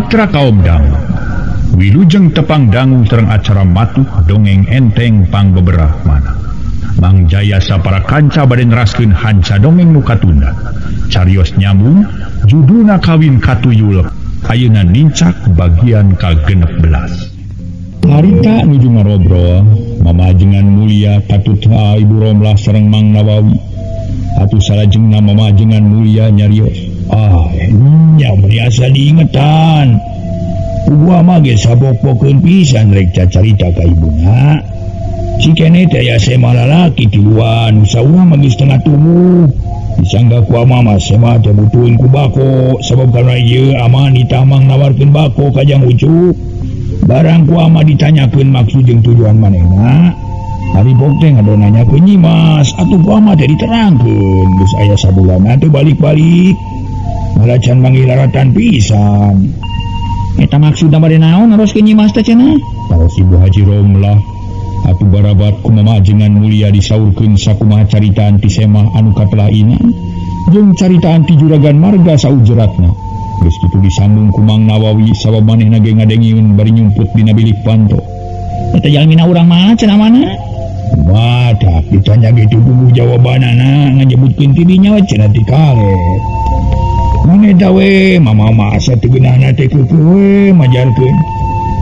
Mitra kaum dangu, wilujeng tepang dangu sareng acara matuh dongeng enteng pangbeberah mana. Mang Jaya sapara kanca bade neraskeun hanca dongeng nu katunda. Carios nyambung judulna Kawin Katuyul, ayeuna nincak bagian ka-16. Harita nuju ngarobrol, mamajengan mulia katut Ibu Romlah sareng Mang Nawawi. Atuh salajengna mamajengan mulia nyarios. Ah, nya biasa diingetan. Gua mah ge sabok-bokeun pisan rek cacarita ka ibuna. Si kene teh aya sema lalaki tiluan, usaha mah geus tengah tubuh. Disangga ku ama mah sema teh butuheun ku bako, sabab kana ieu ama ditamang nawarkeun bako ka Jang Ucup. Barang ku ama ditanyakeun maksud jeung tujuan manehna. Ari bok teh ngadon nanyakeun Nyimas, atuh ku ama teh diterangkeun geus aya sabulana teh balik-balik. Malah can mangilaratan pisan. Eta maksudna bade naon naroskeun Nyimas teh cenah? Taros Ibu Haji Romlah. Atuh barabat ku mamajengan mulia disaurkeun sakumaha caritaan ti Semah anu katelah ina jeung caritaan ti Juragan Marga saujeratna. Geus kitu disambung ku Mang Nawawi sabab manehna ge ngadengieun bari nyumput dina bilik panto. Eta jalmina urang mah cenah mana? Matak ditanya gitu puguh jawabanana nganyebutkeun ti dinya we cenah ti kalet. Mane we mama mah asa teu geunahna teh keukeuh we majarkeun.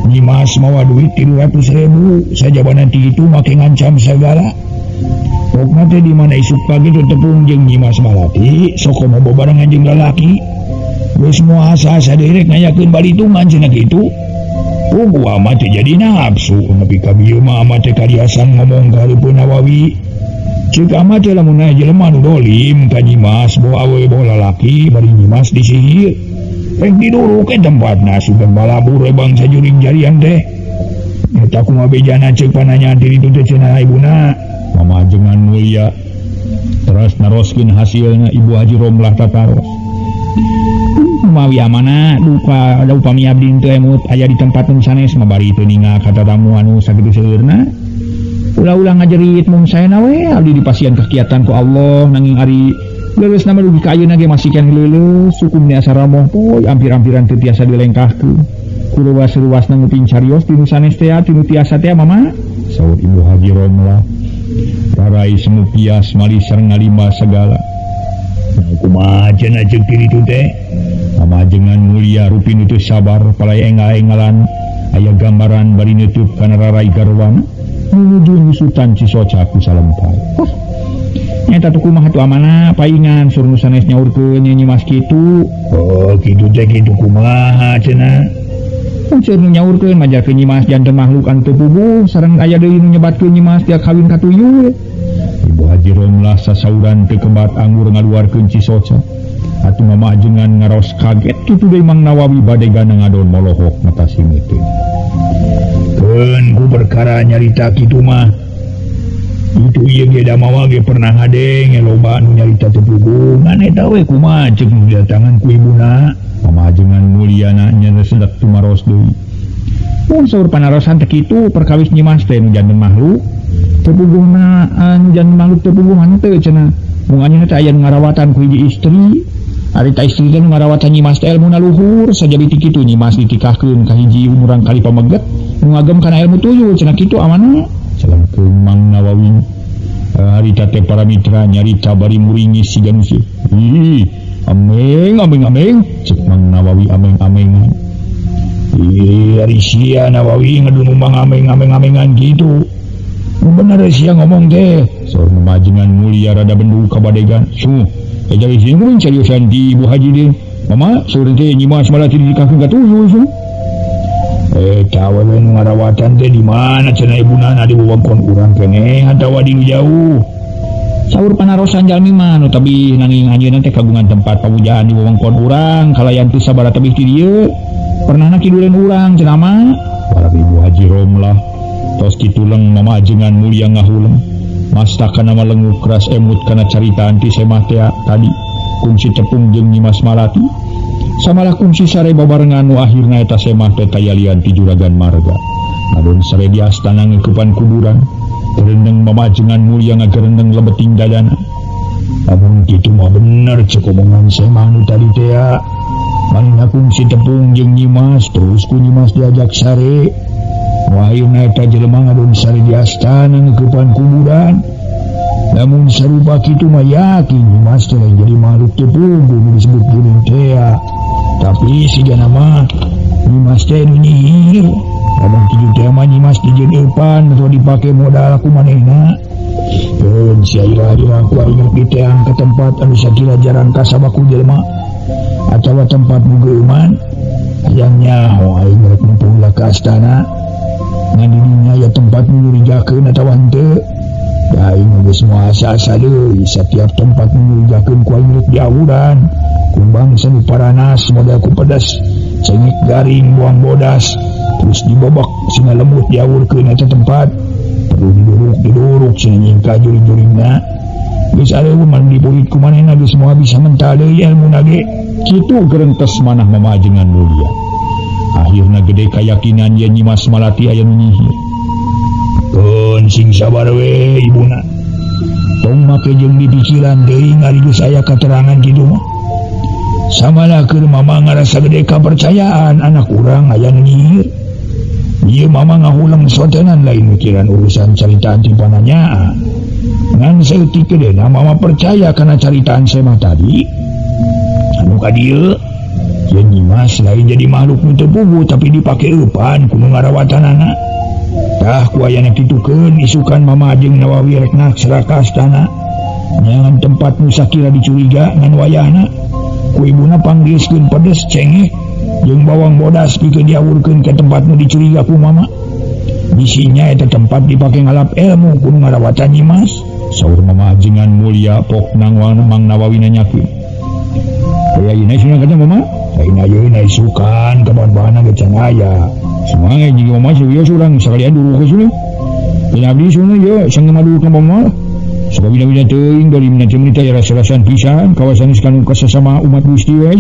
Nyimas mawa duit 300.000 sajabana ti kitu make ngancam sagala. Pokna teh di mana isuk pagi teu tepung jeung Nyimas Malati sok komo babarengan jeung lalaki. Geus moal asa-asa deui rek ngayakeun balitungan cenah kitu. Puguh mah teh jadi nafsu nepi ka bieu mah ama teh kariasan ngomong ka hareupeun Nawawi. Ceuk ama teh lamun aya jelema nu dolim ka Nyimas bawa awewe bawa lalaki bari Nyimas disihir. Rek diduruk ke tempatna sugan balabur we bangsa juring jarian teh. Eta kumaha bejana ceuk pananyaan ti ditu teh cenah ibuna. Mamajengan mulia teras naroskeun hasilna Ibu Haji Romlah tataros. Mawi amana duka da upami abdi teu emut aya di tempat nu sanes mah bari teu ningal ka tatamu anu sakitu seueurna. Ulah-ulah ngajerit mung saena we abdi dipasihan kakiatan ku Allah nanging ari leuleus nama dugi ka ayeuna ge masih keneh leuleus hukum ni asa ramoh poy ampir-ampiran teu tiasa dilengkahkeun. Ku ruas-ruasna nguping carios ti nu sanes teh ti nu tiasa teh mama. Saur Ibu Haji Romlah rarai semu pias mali sareng ngalima sagala. Nah kumaha cenah ceuk ti ditu teh? Mamajengan mulia rupin itu sabar palai engal-engalan aya gambaran bari nutup kana rarai garwana nuju nyusutan cisoca ku salempai. Huh. Nyata tuh kumaha tuh amana paingan sur nu sanes nyaurkeun Nyimas kitu. Oh kitu teh kitu kumaha cenah? Unsur nu nyaurkeun majarkeun Nyimas janten makhluk anu teu puguh sareng aya deui nu nyebatkeun Nyimas dia kawin ka tuyul. Ibu Haji Romlah sasauran teu kebat anggur ngaluarkeun cisoca. Atuh mamajengan ngaros kaget kitu deui Mang Nawawi badegana ngadon molohok mata simeuteun. Keun ku perkara nyarita kitu mah. Itu ieu ge da mawa ge pernah ngadenge loba nu nyarita teu puguh. Ngan eta we kumaha ceuk nu didatangan ku ibuna. Mamajengan muliana nya sedak tumaros deui. Mun saur panarosan teh kitu perkawis Nyimas teh nu janten makhluk teu puguhna anu janten makhluk teu puguh henteu cenah. Mung anjeunna teh aya nu ngarawatan ku hiji istri. Ari ta istri teh nu ngarawatan Nyimas teh elmuna luhur sajadi ti kitu Nyimas ditikahkeun ka hiji murang kali pameget nu ngagem kana ilmu tuyul cenah kitu amanna. Salamkeun Mang Nawawi. Harita teh para mitra nyarita bari muringis siga nu sieun. Ih, ameng ameng ameng ceuk Mang Nawawi ameng amengan. Ih, ari sia Nawawi ngadun mang ameng ameng amengan kitu. Nu bener sia ngomong teh. Saur mamajengan mulia rada bendu ka badegan. Suh, jadi sieun kuring cariusan ti Ibu Haji deui. Mama, saur teh Nyimas Malati ditikahkeun ka tuyul suh. Tawa we nu ngarawatan teh di mana cenah ibuna di wewengkon urang keneh atawa di nu jauh. Saur panarosan jalmi mah nu tebih nanging anjeunna teh kagungan tempat pamujaan di wewengkon urang kalayan teu sabaraha tebih ti dieu. Pernahna kiduleun urang cenah mah. Para Ibu Haji Romlah tos kituleng mamajengan mulia ngahuleng. Mastakana malenguh keras emut kana caritaan ti Semah teh tadi kungsi tepung jeung Nyimas Malati. Samalah kungsi sare babarengan nu akhirna eta Semah teh tayalian ti Juragan Marga. Ngadon sare di astana ngeukepan kuburan, gerendeng mamajengan mulia ngagerendeng lebeting dadana. Lamun kitu mah bener ceuk omongan Semah nu tadi teh. Manehna kungsi tepung jeung Nyimas terus ku Nyimas diajak sare. Wahyu eta jelema ngadon sare di astana ngeukepan kuburan. Namun sarupa kitu mah yakin Nyimas teh jadi makhluk teu puguh nu disebut juring teh. Tapi sigana mah Nyimas teh nu nyihir. Kadang kitu teh mah Nyimas dijieun eupan atau dipake modal ku manehna. Keun sia ira-ira ku aing rek diteang ka tempat anu sakira jarang kasabaku jelema atawa tempat nu geuman. Hayang nyaho aing rek nempuh ka astana. Ngan di dinya aya tempat nu nyurigakeun atawa henteu. Da aing geus moal asa-asa deui satiap tempat nu nyurigakeun ku aing rek diawuran. Ku bangsa nu paranas modal ku pedas, cengek garing buang bodas, terus dibobok sina lembut diawurkeun eta tempat. Perlu diduruk-diduruk sina nyingka juring-juringna. Geus areuh mah dipurit ku manehna geus moal bisa mental deui elmuna ge. Kitu gerentes manah Mama Ajengan Mulia. Akhirna gede kayakinan yen Nyimas Malati aya nu nyihir. Keun sing sabar we ibuna. Tong make jeung dipikiran deui ngari geus aya katerangan kitu mah. Samalah keur mama ngarasa gede kapercayaan anak urang aya nu nyihir. Ieu mama ngahuleng sotenan lain mikiran urusan caritaan ti pananyaan. Ngan saeutik gedena mama percaya kana caritaan semah tadi. Anu ka dieu yen Nyimas lain jadi makhluk nu teu puguh tapi dipake eupan ku nu ngarawatanana. Tah ku ayana kitukeun isukan mama jeung Nawawi rek naksra ka astana. Nyangan tempat nu sakira dicuriga ngan wayahna ku ibuna panggeuskeun pedes cengek jeung bawang bodas pikeun diawurkeun ka tempat nu dicuriga ku mama. Bisinya eta tempat dipake ngalap ilmu ku nu ngarawatan Nyimas. Saur Mama Ajengan Mulia pok nang Mang Nawawi nanyakeun. Aya ayeuna cenah kata mama? Lain ayeuna isukan kaban-bahanna ge can aya. Semangat jeung mama serius urang sakalian dulu ke sini. Lain abdi sunah ye sanggeu madu ka mama. Sabab bina-bina teuing dari mina cemerita ya rasa-rasaan pisan kawasan geus kanu kasasama umat Gusti we.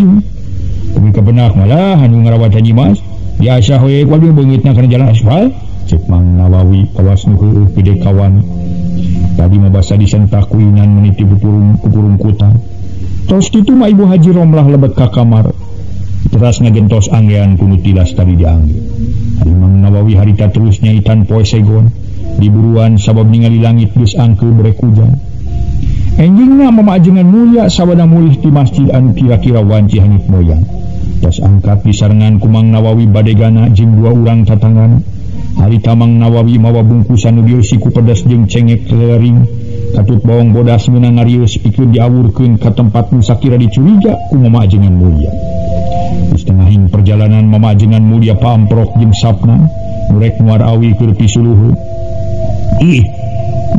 Kami kabenak malah anu ngarawatan Nyimas. Biasa we ku abdi beungitna kana jalan aspal. Cek Mang Nawawi kawas nu heueuh gede kawan. Tadi mah basa disentak kuinan meniti pupurung kutan. Tos kitu mah Ibu Haji Romlah lebet ka kamar. Teras ngagentos anggean ku nu tilas tadi diangge. Ari Mang Nawawi harita terus nyaitan poe segon. Diburuan sabab ningali langit geus angkeu brek hujan. Enjingna Mama Ajengan Mulia sabada mulih ti masjid anu kira-kira wanci hanyut moyang. Tos angkat disarengan ku Mang Nawawi badegana jeung dua urang tatanggana. Harita Mang Nawawi mawa bungkusan nu dieusi ku pedas jeung cengek kelering. Katut bawang bodas meunang ngarius pikeun diawurkeun ka tempat nu sakira dicuriga ku Mama Ajengan Mulia. Di setengahing perjalanan Mama Ajengan Mulia pamprok jeung sapna nu rek muar awi keur pisuluhun. Ih,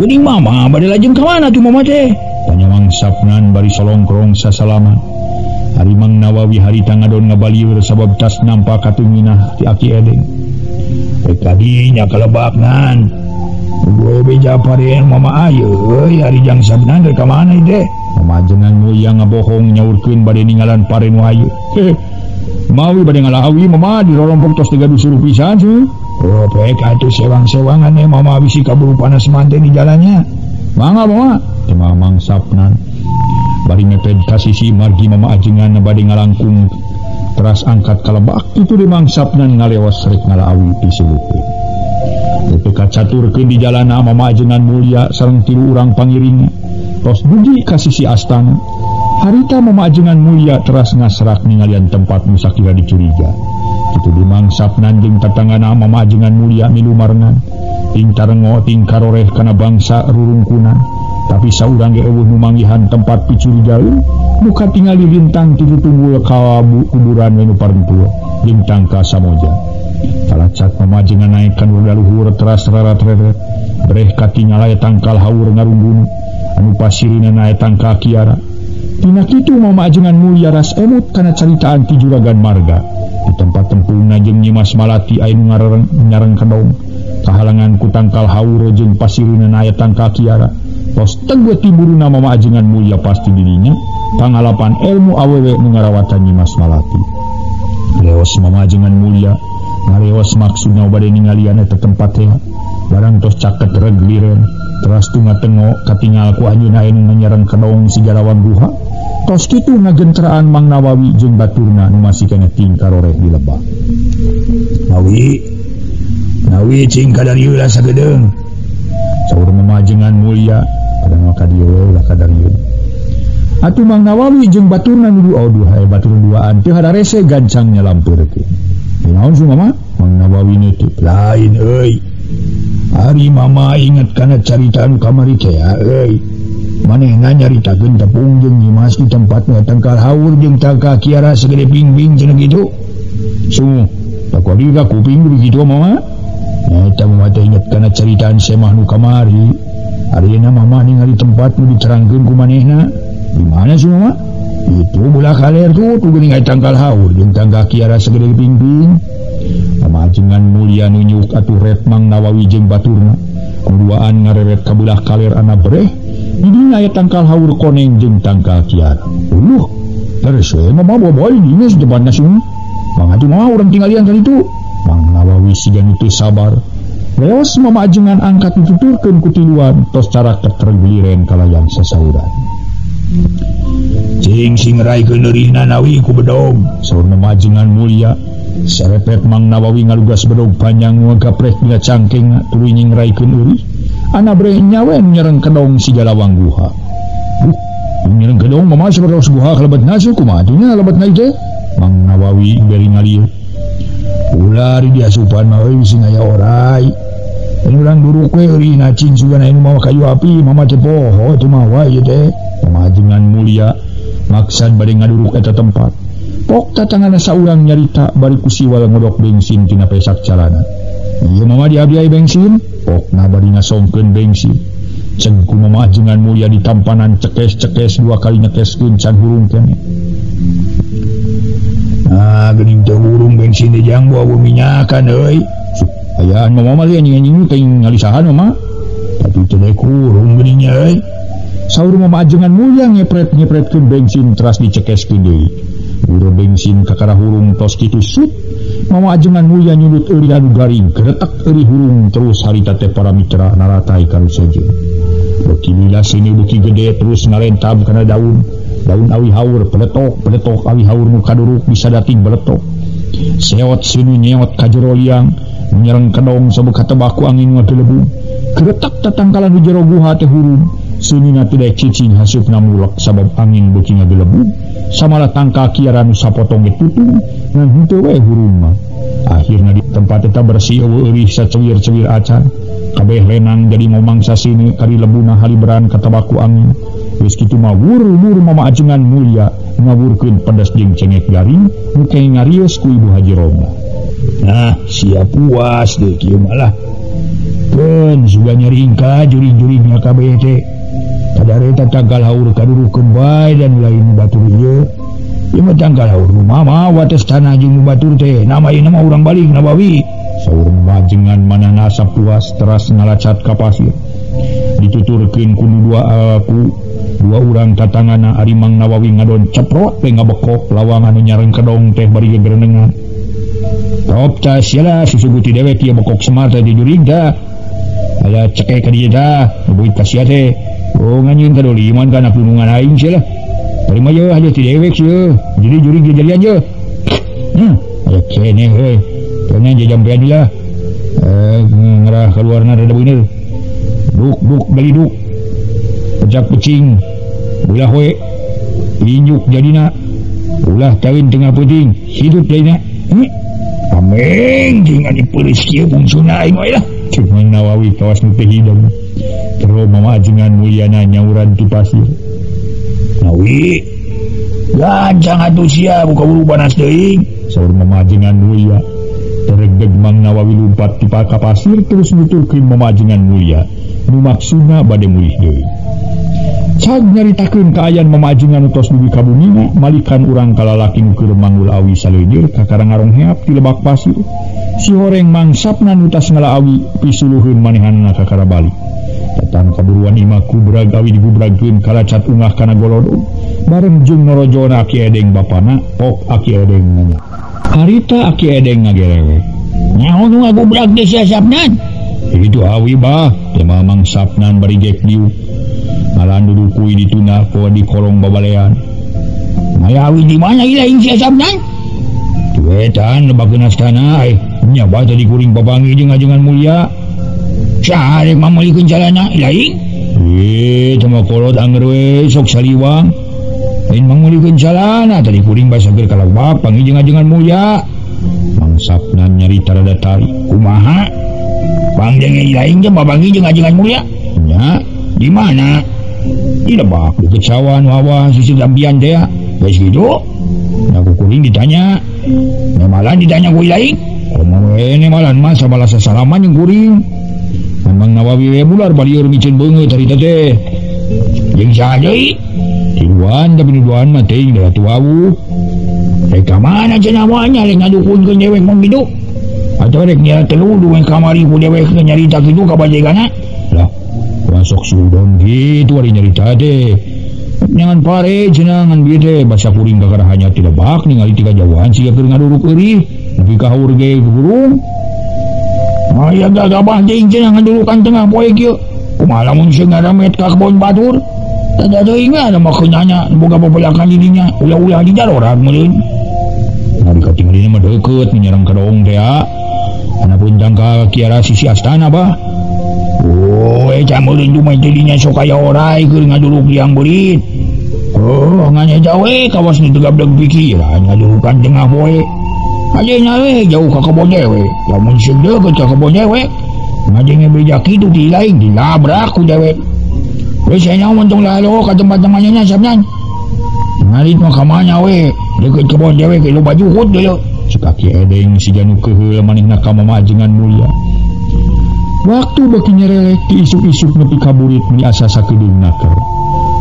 geuning mama bade lajeng ka mana tuh mama teh? Tanya Mang Sapnan bari solongkrong sasalaman. Ari Mang Nawawi harita ngadon ngabalieur sabab tas nampa katuminah ti Aki Edeng. Rek tadinya kalebaknan. Gue beja paren mama ayo euy ari jang Sapnan rek ka mana teh? Mama Ajengan Mulia ngabohong nyaurkeun bade ninggalan paren nu hayu. Mawi bade ngalahawi mama dirorompok tos teu gaduh suruh pisan sih. Oh, pek atuh sewang-sewangan mama bisi kaburu panas manten di jalannya. Mangga mama, cuma Mang Sapnan. Bari mepet ka sisi margi Mama Ajengan bade ngalangkung teras angkat kalebak itu di Mang Sapnan ngalewas rek ngalaawi pisulukeun. Teu kacaturkeun di jalana Mama Ajengan Mulia sareng tilu urang pangiringna. Tos dugi ka sisi astana. Harita Mama Ajengan Mulia teras ngasrak ningalian tempat nu sakira dicuriga. Kitu di Mang Sapnan jeung tatanggana Mama Ajengan Mulia milu marengan. Ting tarengo ting karoreh kana bangsa rurungkunan. Tapi saurang ge eueuh nu manggihan tempat picurigaeun, nu katingali lintang ti tunggul ka kuburan we nu parentua jeung tangka samoja. Kalacat Mama Ajengan naek ka nu luhur teras rarat-reret. Breh katingal aya tangkal haur ngarunggun anu pasirina nae tangka kiara. Tina kitu Mama Ajengan Mulia ras emut kana caritaan ti Juragan Marga. Di tempat tempungna jeung Nyimas Malati aya nu nyareng kedong. Kahalangan ku tangkal haur jeung pasirina aya tangka kiara. Tos teguh tiburuna Mama Ajengan Mulia pasti dirinya pangalapan ilmu awewe nu ngarawatan Nyimas Malati. Leos Mama Ajengan Mulia ngareos maksudna bade ningalian eta tempat teh. Barang tos caket reg liren teras tunga tengok katingal ku anjeunna aya nu nyareng kedong si jarawan guha. Tos kitu ngagenteraan Mang Nawawi jeung baturna nu masih keneh tingkaroreh di lebak. Nawi, Nawi cing kadarieu lah sagedeung. Saur mamajengan mulia padahal ka dieu we ulah kadarieu. Atuh Mang Nawawi jeung baturna nu aduh hae batur duaan teu hararese gancang nyalampeurkeun. Naon su mama? Mang Nawawi neuteuk. Lain euy. Ari mama inget kana carita anu kamari teh euy. Manehna nyaritakeun tepung jeung Nyimas di tempatna tangkal haur jeung tangkal kiara segede pingping cenah kitu. Sungguh, tak kuali ka kuping begitu mama. Eta mama teh inget kana caritaan semah nu kamari. Ayeuna mama ningali tempat nu diterangkeun ku manehna. Di mana sih mama? Itu belah kaler tuh geuning aya tangkal haur jeung tangkal kiara segede pingping. Pamajengan mulia nunjuk atuh ret Mang Nawawi jeung baturna. Duaan ngareret ka belah kaler ana breh. Di dinya aya tangkal haur koneng jeung tangkal kiara. Uluh, terus we mama bawa ini depanna sung. Mang atuh mah urang tinggalian tadi tu. Mang Nawawi siga nu teu sabar. Leos mamajengan angkat dituturkeun ku tiluan tos cara ketergeliren kalayan sasauran. Cing sing raikeun neurihna Nawi ku bedog. Saur mamajengan mulia. Sarepet Mang Nawawi ngalugas bedog panjang ngagaprek dina cangkeng tuluy nyingraikeun eurih. Ana breh nyawen nyereng kedong siga lawang guha. Nyereng kedong mama sabaros guha kalebet nasu kumaha atuh nya lebetna teh? Mang Nawawi bari ngalieu. Ulah di diasupan mah euy sing aya orai. Anu urang duruk we euy cing sugan anu mawa kayu api mama teh poho teu mawa ieu teh. Pamajengan mulia maksad bade ngaduruk eta tempat. Pok tatanganna saurang nyarita bari ku siwal ngodok bensin tina pesak calana. Ieu mama di abdi aya bensin, pokna bari ngasongkeun bensin. Ceng ku mamajengan mulia ditampanan cekes-cekes dua kali nyekeskeun can hurung keneh. Nah, geuning teu hurung bensin teh jang bawa minyakan euy. Ayaan mama mah anjing-anjing teh ngalisahan mama. Tapi teu daek hurung geuning nya euy. Saur mamajengan mulia ngepret-ngepretkeun bensin teras dicekeskeun deui. Buru bensin kakara hurung tos kitu sut. Mamajengan mulia nyulut euy anu garing, geretak euy hurung terus harita teh para mitra naratai ka nu sejen. Beuki lila seuneu beuki gede terus ngalentab kana daun. Daun awi haur peletok, peletok awi haur nu kaduruk bisa dating beletok. Seot seuneu nyeot ka jero liang, nyereng kedong sabeuka tebaku angin ngagelebung. Geretak tatangkalan di jero guha teh hurung. Seunina teu daek cicing hasupna mulek sabab angin beuki ngagelebung. Samalah tangkal kiara nu sapotong ge tutung ngan henteu we hurung mah. Akhirna di tempat eta bersih eueuh eurih sacewir-cewir acan. Kabeh lenang jadi momangsa seuneu kari lebuna haliberan katabaku angin. Geus kitu mah wur-wur mama ajengan mulia ngawurkeun pedes jeung cengek garing nu kenging ngarios ku Ibu Haji Roma. Nah, siap puas deh kieu malah. Keun suga nyeringka juring-juringna kabeh teh. Kadareta tangkal haur kadurukeun bae dan lain batur ieu. Ieu mah tangkal haur nu mama wates tanah jeung nu batur teh. Nama ieu mah urang balik Nawawi. Saur mamajengan manahna asa puas teras ngalacat ka pasir. Dituturkeun ku nu dua aku dua urang tatangana ari Mang Nawawi ngadon ceprot teh ngabekok lawang anu nyareng kedong teh bari gegerenengan. Top ta sia susuguti dewek ieu bekok semar teh juring tah. Aya cekek ka dieu tah, nubuit ka sia teh. Oh nganyeun ka doliman kana punungan aing sia lah. Tarima ye haja ti dewek sia. Jadi juring jajalian ye. Aya keneh heuy. Keneh jajampean lah. Ngerah keluarna rada beuneur. Duk duk beliduk. Pecak pecing. Ulah we. Injuk jadina. Ulah kawin tengah peuting, hidup jadina. Ameng jeung anu peulis kieu bungsuna aing we lah. Cek Mang Nawawi kawas nu teu hidung. Terus mama ajengan mulyana nyauran ti pasir. Nawi, gancang atuh sia buka buru panas teuing. Saur mama ajengan mulia. Teregdeg Mang Nawawi lumpat ti ka pasir terus nuturkeun mama ajengan mulia. Nu maksudna bade mulih deui. Cag nyaritakeun kaayaan mama ajengan tos dugi ka bumina, malikan urang kalalaki nu keur manggul awi saleujeur kakara ngarongheap ti lebak pasir. Si horeng mangsapna nu tas ngala awi pisuluheun manehanna kakara balik. Datang kaburuan imah kubrag awi digubragkeun kalacat ungah kana golodog. Bareng jeung norojona Aki Edeng bapana, pok Aki Edeng nanya. Harita Aki Edeng ngagerewek. Nyaho nu ngagubrag teh sia sapnan? Itu awi bah, teh mangsapnan bari gek diuk. Malah duduk kui dituna kowa di kolong babalean. Ngayawi di mana ilaing si Sabnan? Tuetan lebakeun astana nya bah tadi kuring papanggih jeung ajengan mulia. Saha rek mameulikeun calana ilaing? Cuma kolot anger we sok saliwang. Lain mangmeulikeun calana tadi kuring basa keur kalabak panggih jeung ajengan mulia. Mang Sabnan nyarita rada tari. Kumaha? Pangjenge ilaing teh papanggih jeung ajengan mulia? Nya, di mana? Di lebak di kecawan wawa sisi lambian teh. Geus kitu. Nya ku kuring ditanya. Nemalan ditanya ku ilaing. Komo we nemalan mah sabalas sasalaman jeung kuring. Memang Nawawi we bular balieur miceun beungeut harita teh. Jeung saha deui? Tiluan tapi nu duaan mah teuing da atuh wawuh. Rek ka mana cenah moal nya rek ngadukunkeun dewek mong kitu? Atawa rek nyara teludu we kamari ku dewek nyarita kitu ka bajegana? Lah, masuk sudon kitu ari nyarita teh. Nyangan pare cenah ngan bieu teh basa kuring kakara hanya ti lebak ningali ti kajauhan siga keur ngaduruk eurih nepi ka haur ge burung. Aya gagabah teuing cenah ngadurukan tengah poe kieu. Kumaha lamun sieun ngaramet ka kebon batur? Tada teuing we ada mah keunanya boga babelakan di dinya, ulah-ulah di jarorak meureun. Ari katingalina mah deukeut menyerang ka doong teh. Ana puntang ka kiara sisi astana bah. Oh, eta meureun dumeh teh dinya sok aya orai keur ngaduruk liang beurit. Oh, ngan eta we kawas nu teu gableg pikiran ngadurukan tengah poe. Ajeuna we jauh ka kebon dewe. Lamun sieun deukeut ka kebon dewe, ngajenge beja kitu ti lain dilabrak ku dewek. Geus aya naon tong lalo ka tempat namanya Sabnan. Ngarit mah ka mana we? Deukeut kebon dewe ke loba juhut deui. Cek Ki Edeng si janu keheul manehna ka mamajengan mulia. Waktu beuki nyerelek ti isuk-isuk nepi ka burit meni asa sakedeung naker.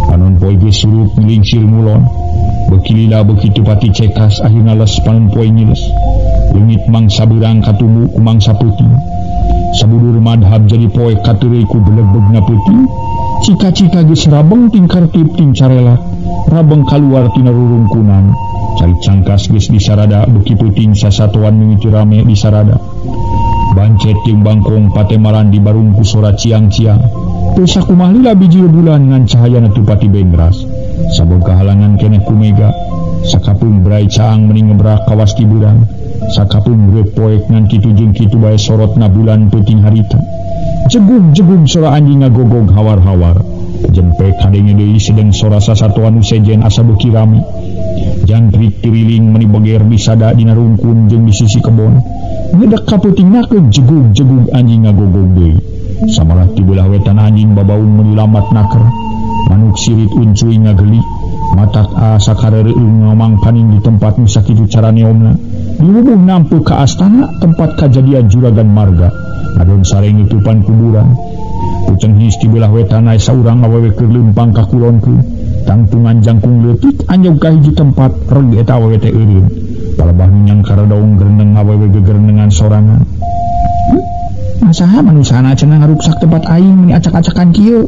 Panon poe geus surup ngelingsir ngulon. Beuki lila beuki teu pati cekas akhirna les panon poe nyiles. Leungit mangsa beurang katumbu ku mangsa peuting. Sabudur madhab jadi poe kateureuy ku belegbegna peuting. Cika-cika geus rabeng ting kartip ting carela. Rabeng kaluar tina rurungkunan. Cari cangkas geus disarada beuki peuting sasatoan mimiti rame disarada. Bancet jeung bangkong patemaran di barung ku sora ciang-ciang. Teu sakumaha lila biji bulan ngan cahayana teu pati bengras. Sabab kahalangan keneh ku mega. Sakapeung brai caang meni ngebrak kawas ti beurang. Sakapeung reup poek ngan kitu jeung kitu bae sorotna bulan peuting harita. Jegung-jegung sora anjing ngagogog hawar-hawar. Jempe kadenge deui sedeng sora sasatoan nu sejen asa beuki rame. Jantrik tiriling meni beger disada dina rungkun jeung di sisi kebon. Ngedek ka peutingnakeun jegung-jegung anjing ngagogog deui. Samalah ti beulah wetan anjing babaung meni lamat naker. Manuk sirit uncuy ngageli. Matak asa kareureung ngomang paning di tempat nu sakitu caraneomna. Diwubuh nampu ka astana tempat kajadian juragan marga. Ngadon sareng nutupan kuburan. Puceng his ti beulah wetan aya saurang awewe keur leumpang ka kulonkeun. Tangtungan jangkung leutik anjog ka hiji tempat reg eta awewe teh eureun. Palebah nyang karadaung greneng awewe gegerenengan sorangan. Masaha manusana cenah ngaruksak tempat aing meni acak-acakan kieu.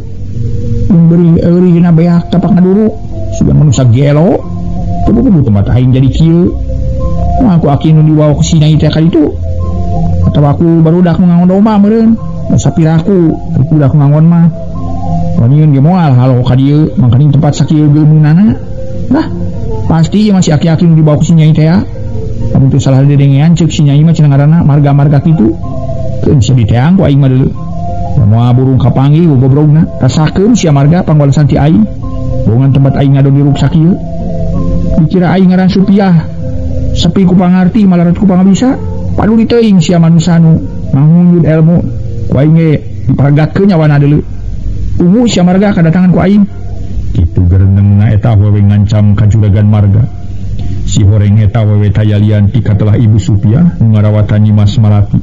Mun beuring eureunna beak tapak ngaduruk, sugan manusa gelo. Kudu tempat aing jadi kieu. Mah aku aki nu dibawa ku si nyai teh ka ditu. Atawa aku barudak nu ngangon domba meureun. Masa piraku, ari budak ngangon mah. Waniun ge moal halo ka dieu, mangkaning tempat sakieu geumeunana. Lah, pasti ieu masih aki-aki nu dibawa ku si nyai teh. Lamun teu salah dedengean ceuk si nyai mah cenah ngaranna marga-marga kitu. Keun sia diteang ku aing mah deuleu. Moal burung kapanggih ku gobrogna, rasakeun sia marga pangwalesan ti aing. Bongan tempat aing ngadon diruksak ieu. Dikira aing ngaran Supiah. Sepi ku pangarti malarat ku pangabisa. Paduli teuing sia manusa nu mangunyud ilmu. Ku aing ge diparegatkeun nyawana deuleu. Ungu sia marga kadatangan ku aing. Kitu gerenengna eta awewe ngancam ka juragan marga. Si horeng eta awewe tayalian ti katelah Ibu Supiah nu ngarawatan Nyimas Malati.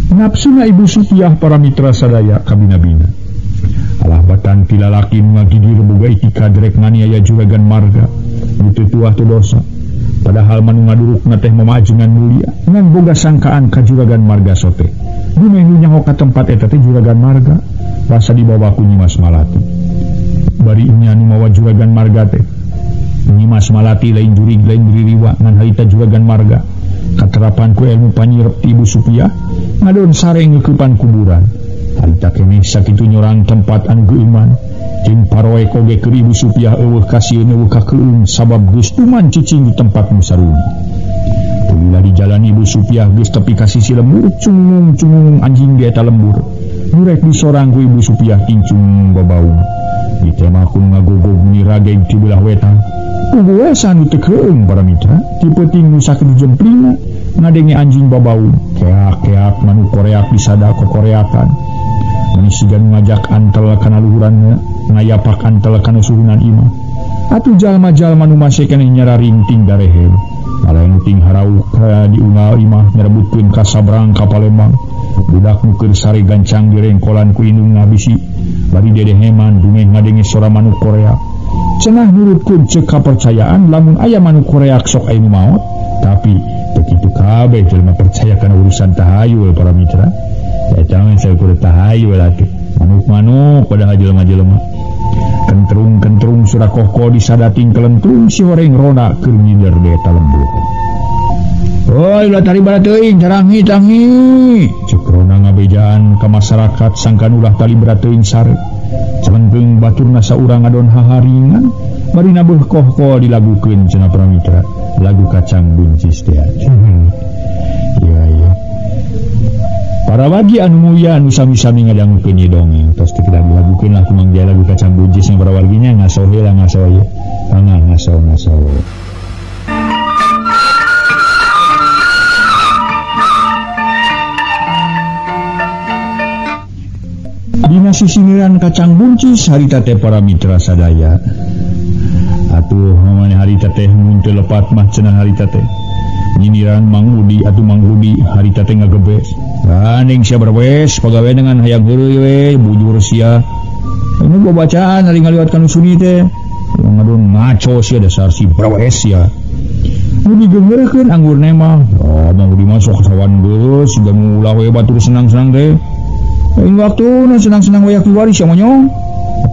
Nafsuna Ibu Supiah para mitra sadaya kabina-bina. Alah batan ti lalaki nu ngagidir boga itikad rek nganiaya juragan marga. Nu teu tuah teu dosa. Padahal manu ngadurukna teh mamajengan mulia ngan boga sangkaan ka juragan marga sote. Dumeh nu nyaho ka tempat eta teh juragan marga rasa dibawa ku Nyimas Malati. Bari nya nu mawa juragan marga teh Nyimas Malati lain jurig lain ririwa ngan harita juragan marga. Katerapan ku ilmu panyirep ti Ibu Supiah ngadon sareng ngeukepan kuburan. Harita keneh sakitu nyorang tempat anu geuman. Jeung paroe oge keur Ibu Supiah eueuh kasieun eueuh kakeung sabab geus tuman cicing di tempat nu saruni. Tuluy di jalan Ibu Supiah geus tepi ka sisi lembur cungung-cungung anjing di eta lembur. Nu rek disorang ku Ibu Supiah tincung babaung. Ditema ku ngagogog mirageng ti belah wetan. Puguh we sanu teu keung para mitra, ti peuting nu sakitu jemplingna ngadenge anjing babaung. Keak-keak manuk koreak disada kokoreakan. Sigan ngajak antel kana luhuran ngayapak antel kana suhunan imah. Atuh jalma-jalma nu masih keneh nyararinting darehem. Malah nu ting harauk di unggal imah nyerebutkeun ka sabrang ka Palembang. Budak nu keur sare gancang direngkolan ku indungna bisi. Bari dedeheman dumeh ngadenge sora manuk Korea. Cenah nurutkeun ceuk kapercayaan lamun aya manuk Korea sok aya nu maot, tapi teu kitu kabeh jelema percaya kana urusan tahayul para mitra. Jangan saya kudu tahayul atuh. Manuk-manuk padahal jelema-jelema. Kentrung-kentrung surakohko disadating kelentrung si horeng rona keur nyinder di eta lembur. Oi ulah tali bara teuing carangi tangi. Ceuk rona ngabejaan ka masyarakat sangkan ulah tali bara teuing sare. Celengkeung baturna saurang ngadon haharingan bari nabeuh kohko dilagukeun cenah para mitra. Lagu kacang buncis teh. Iya iya. Para wagi anu mulia anu sami-sami ngadangukeun ieu dongeng tos teu dilagukeun lah ku Mang Jaya lagu kacang buncis yang para warginya ngaso heula ngaso ieu. Mangga ngaso ngaso. Dina sisiniran kacang buncis harita teh para mitra sadaya. Atuh mamane harita teh mun teu lepat mah cenah harita teh. Nyiniran Mang Udi atuh Mang Udi harita teh ngagebes. Gandeng sia berbes pagawe dengan hayang heureuy we bujur sia. Ini babacaan ari ngaliwat ka nu suni teh. Ngadon ngaco sia dasar si brawes sia. Nu digeungeurkeun anggurna mah. Oh, Mang Udi mah sok sawan geus siga nu ulah we batur senang-senang teh. Lain waktuna senang-senang wayak diwari sia monyong.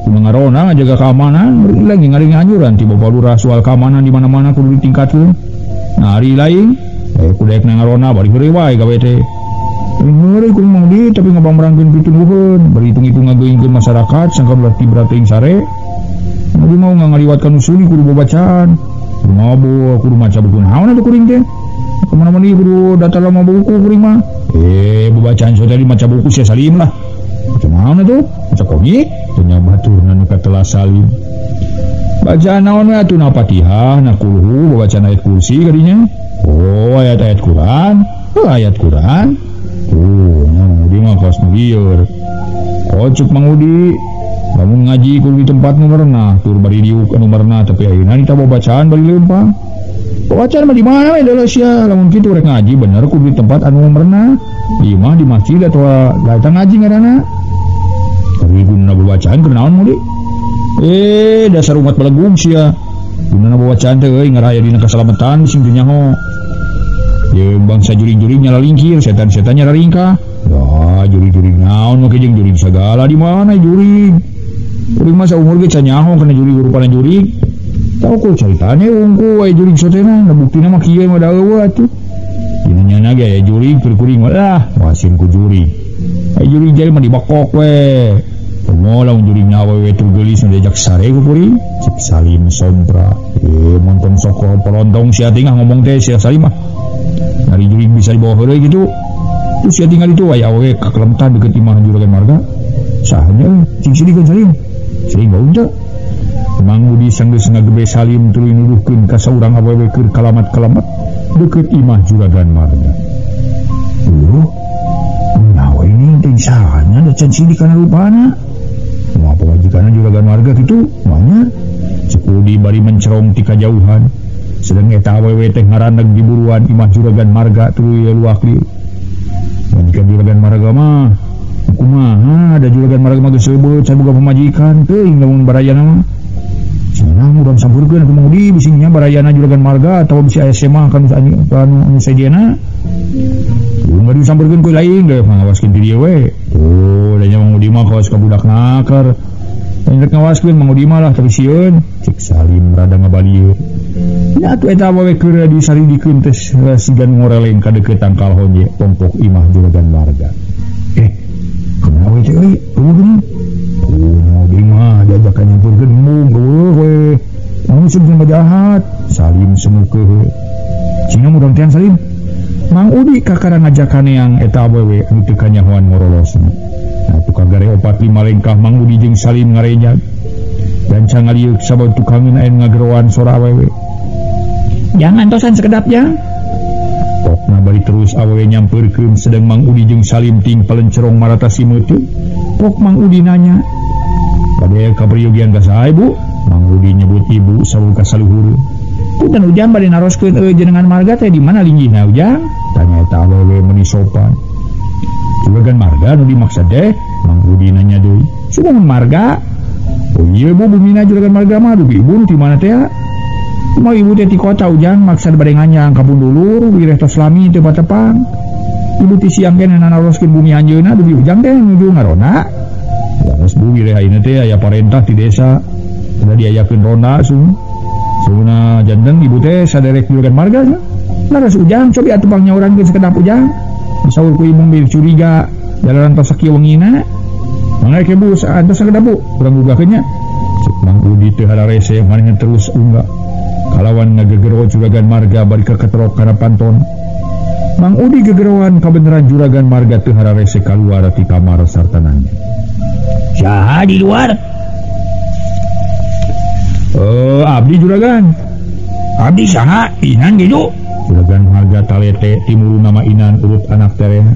Aku ngarona ngajaga keamanan, lagi ngaring anjuran ti Bapak Lurah soal keamanan di mana-mana kudu ditingkatkeun. Nah, ari lain, kudu daek ngarona bari heureuy wae gawe teh. Heureuy kudu Mang Udi tapi ngabangbrangkeun pitunduheun, bari hitung-hitung ngageuingkeun masyarakat sangkan ulah tibra teuing sare. Mang Udi mau ngaliwat ka nu suni kudu babacaan. Kudu mabok, kudu maca buku naon atuh kuring teh. Kemana-mana kudu data lama buku kuring mah. Babacaan so tadi maca buku sia Salim lah. Maca naon atuh? Maca komik. Nya baturna nu katelah Salim. Bacaan naon we atuh na Fatihah, na kulhu, babacaan ayat kursi kadinya. Oh, ayat-ayat Quran. Oh, ayat Quran. Tuh, Mang Udi mah kaos nu lieur. Kocuk Mang Udi. Lamun ngaji kudu di tempat nu merenah, tur bari diuk anu merenah tapi ayeuna ditambah bacaan bari leumpang. Bacaan mah di mana we deuleu sia, lamun kitu rek ngaji bener kudu di tempat anu merenah. Di imah di masjid atawa datang ngaji ngaranna. Tapi guna bacaan keur naon Mang Udi? Dasar umat belegung sia. Gunana bacaan teh euy ngaraya dina kasalamatan sing teu nyaho. Ye bangsa juring-juring nyala lingkir, setan-setan nyala ringkah. Ya juring-juring naon make jeung juring sagala di mana juring. Kuring mah saumur ge can nyaho kana juring rupana juring. Tau ku caritane wungku we juring sotena, da buktina mah kieu mah da eueuh atuh. Dina nyana ge aya juring keur kuring mah lah, wasin ku juring. Aya juring jari mah dibekok we. Komo lamun juring awewe tur geulis nu diajak sare ku kuring. Cik Salim sompra. Montong soko polontong sia tingah ngomong teh sia Salim mah. Ari juring bisa dibawa heureuy kitu. Terus sia tinggal itu aya awewe kakelemtan deukeut imah juragan marga. Sahanya cing sidikeun Salim. Salim bau teu. Mang Udi sanggeus ngagebe Salim tuluy nuduhkeun ka saurang awewe keur kalamat-kalamat deukeut imah juragan marga. Duh, nyawa ini teh sahanya da can sidik kana rupana. Moal pamajikanna juragan marga kitu, manya Cek Udi bari mencerong ti kajauhan. Sedang eta awewe teh ngaraneg di buruan imah juragan marga tuluy luak lieu. Majikan juragan marga mah kumaha da juragan marga mah geus leubeut can boga pamajikan teuing lamun barayana mah. Cenah urang sampurkeun atuh Mang Udi bisi nya barayana juragan marga atawa bisi aya semah ka anu sejenna. Urang disampeurkeun ku lain deui ngawaskeun di dieu we. Tuh da nya Mang Udi mah kawas ka budak nakar. Rek ngawaskeun Mang Udi mah lah tapi sieun. Cik Salim rada ngabalieu. Nya atuh eta awewe keur disaridikeun teh sigan ngoreleng ka deukeut tangkal honje pongpok imah juragan marga. Kumaha we teh euy? Eueuh geuning. Tuh Mang Udi mah diajakan semu kehe. Cina murang tian Salim. Mang Udi kakara ngajakan yang eta awewe anu teu kanyahoan ngorolosna. Nah tukang gare opat lima lengkah Mang Udi jeung Salim ngarenyag. Gancang ngalieuk sabab tukangeun aya ngageroan sora awewe. Jangan tosan sekedap jang. Pokna bari terus awewe nyampeurkeun sedang Mang Udi jeung Salim ting palencerong marata simeuteut. Pok Mang Udi nanya, "Bade kaperyogian ka saha ibu?" Mang Udi nyebut ibu sabab kasaluhur. Punten Ujang bade naroskeun euy jenengan marga teh di mana linggihna Ujang? Tanya eta awewe meuni sopan. Juragan marga nu dimaksud teh? Mang Udi nanya deui. Sumun marga. Oh iya bu, bumina juragan marga mah dugi ibu di mana teh? Kumaha ibu teh ti kota Ujang maksad bade nganyang ka Pundulur wireh tos lami teu patepang. Ibu ti siang keneh naroskeun bumi anjeunna dugi Ujang teh nuju ngarona. Leres bu wireh ayeuna teh aya parentah ti desa. Udah diayakeun ronda sung. Sunguna janten ibu teh saderek juragan marga nya. Leres Ujang cobi atuh pang nyaurankeun sakedap Ujang. Saur ku ibu bir curiga jalanan tos sakieu wengina. Mangga ke bu saantos sakedap bu urang gugahkeun nya. Cek Mang Udi teu hararese manehna terus unggah. Kalawan ngagegero juragan marga bari kaketrok kana panton. Mang Udi gegeroan kabeneran juragan marga teu hararese kaluar ti kamar sarta nanya. Saha di luar? Abdi juragan. Abdi saha? Inan gitu. Juragan marga talete timuru nama Inan urut anak terena.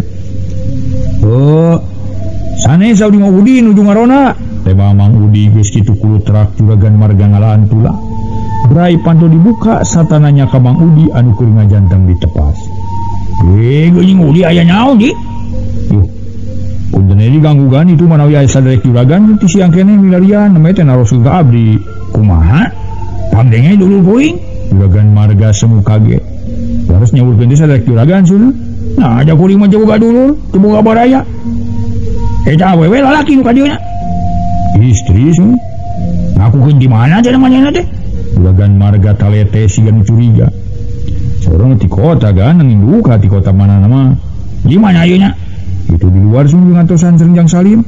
Sanes abdi Mang Udi nuju ngarona. Tema Mang Udi geus kitu kulutrak juragan marga ngalaan tulang. Brai panto dibuka sarta nanya ka Mang Udi anu keur ngajanteng ditepas. Geuning Udi aya naon di? Yuh. Punten diganggu gan itu manawi aya saderek juragan ti siang keneh milarian namanya teh naroskeun ka abdi. Kumaha? Pangdenge dulu kuring. Juragan marga semu kaget. Harus nyawurkeun teh saderek juragan sun. Nah, aja kuring mah boga dulur, teu boga baraya. Eta awewe lalaki nu ka dieu nya. Istri sun. Ngakukeun di mana cenah manehna teh? Juragan marga talete siga nu curiga. Saurang ti kota gan nang induka ti kota mana nama. Di mana ieu nya? Itu di luar sun ngantosan sareng Jang Salim.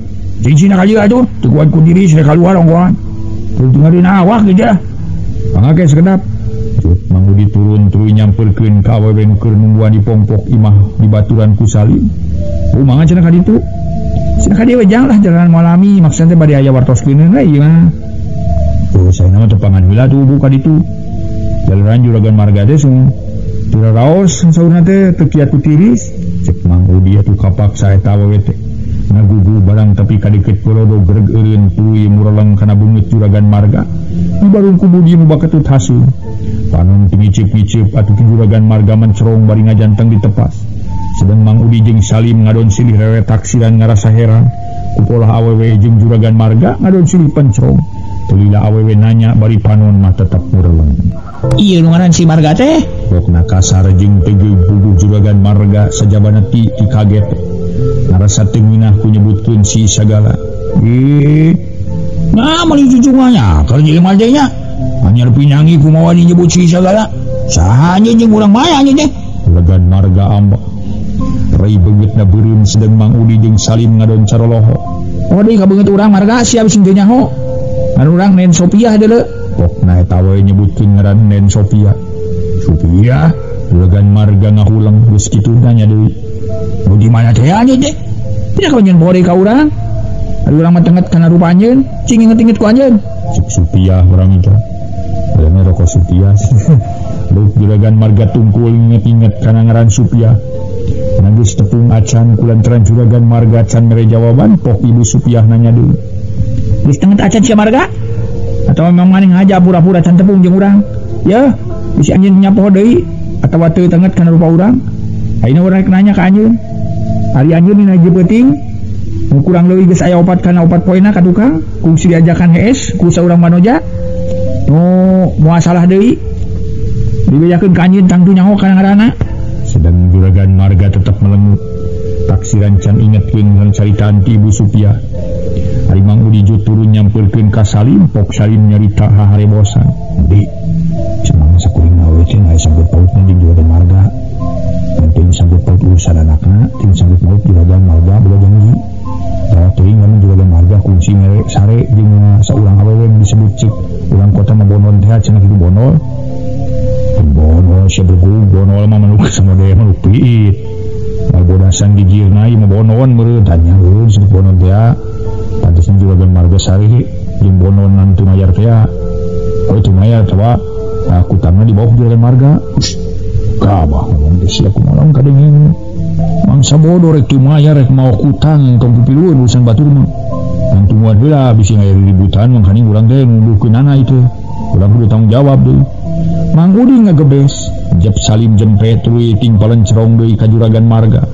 Cing sina ka dieu atuh, teu kuat ku diri sina kaluar onggoan. Teu tinggalin awak gitu lah. Pangake sekedap. Cut Mang Udi turun tuluy nyamperkeun ka awewe nu keur nungguan di pongpok imah di baturan ku Salim. Kumaha cenah ka ditu? Cenah ka dieu we jang lah jalan malami maksudna teh bade aya wartoskeun we ieu mah. Oh, saya nama tepangan heula tuh buka ditu. Jalanan juragan marga teh sung teu raos saurna teh teu kiat ku tiris. Cek Mang Udi atuh kapaksa eta awewe teh. Ngagugu barang tapi kadeket golodo gereg eureun tuluy mureleng kana beungeut juragan marga. Di barung ku Budi nu baketut haseum. Panon tingicip-ngicip atuh ki juragan marga mencerong bari ngajanteng ditepas. Sedang Mang Udi jeung Salim ngadon silih rewe taksiran ngarasa heran. Ku polah awewe jeung juragan marga ngadon silih pencerong. Tulila awewe nanya bari panon mah tetep mureleng. Ieu nu ngaran si marga teh? Pokna kasar jeung tegeug puguh juragan marga sajabana ti kaget. Ngarasa teu ngeunah ku nyebutkeun si sagala. Nah, meuli cucunganya, keur jelema teh nya. Anyar pinangi kumaha nyebut si sagala. Saha anjeun jeung urang mah anjeun teh? Juragan marga ambek. Rai beungeutna beureum sedeng Mang Udi jeung Salim ngadon caroloho. Oh deui ka beungeut urang marga siap sing teu nyaho. Ngan urang Nen Sopiah deuleu. Pokna eta we nyebutkeun ngaran Nen Sopiah. Sopiah? Juragan marga ngahuleng geus kitu nanya deui. Nu di mana teh anjeun teh? Tidak ka bore ka urang. Ari urang mah tenget kana rupa anjeun, cing inget-inget ku anjeun. Cek Sopiah urang itu. Bayangna rokok Sopiah. Leuk juragan marga tungkul inget-inget kana ngaran Sopiah. Nangis tepung acan kulantaran juragan marga can mere jawaban pok ibu Supiah nanya deui. Geus tenget acan sia marga? Atawa memang maneh ngaja pura-pura can tepung jeung urang? Yeuh, bisi anjeun nyapoho deui atawa teu tenget kana rupa urang? Ayeuna urang rek nanya ka anjeun. Ari anjeun dina hiji peuting nu kurang leuwih geus aya opat kana opat poena ka tukang, kungsi diajakan hees ku saurang manoja. Nu moal salah deui. Dibejakeun ka anjeun tangtu nyaho kana ngaranna. Sedang juragan marga tetap melengut. Taksiran can ingetkeun ngan caritaan ti Ibu Supiah. Ari Mang Udi turun nyampeurkeun ka Salim, pok Salim nyarita haharebosan. Di cenah sakuring we cenah aya sangkut pautna jeung juragan marga. Penting sangkut paut urusan anakna, ting sangkut paut juragan marga boga janji. Da teuing lamun juragan marga kunci mere sare jeung saurang awewe nu disebut cik urang kota mah bonon teh cenah kitu bonol. Oh sia berguru bonol mah manuk sama daya manuk piit. Bodasan gigirna ieu mah bonon meureun tanya eureun si bonon teh. Pantesan juragan marga sare jeung bonon nanti mayar teh. Oh itu mayar coba aku tangan di bawah juragan marga. Kabah ngomong teh sia kumaha kadengeng. Mangsa bodoh rek teu mayar rek mau kutang tong pipilueun urusan batur mah. Ngan tungguan heula bisi aya ributan mangkaning urang teh ngunduhkeunana itu. Urang kudu tanggung jawab deui. Mang Udi ngagebes, jep Salim jempe tuluy ting palencerong deui ka juragan marga.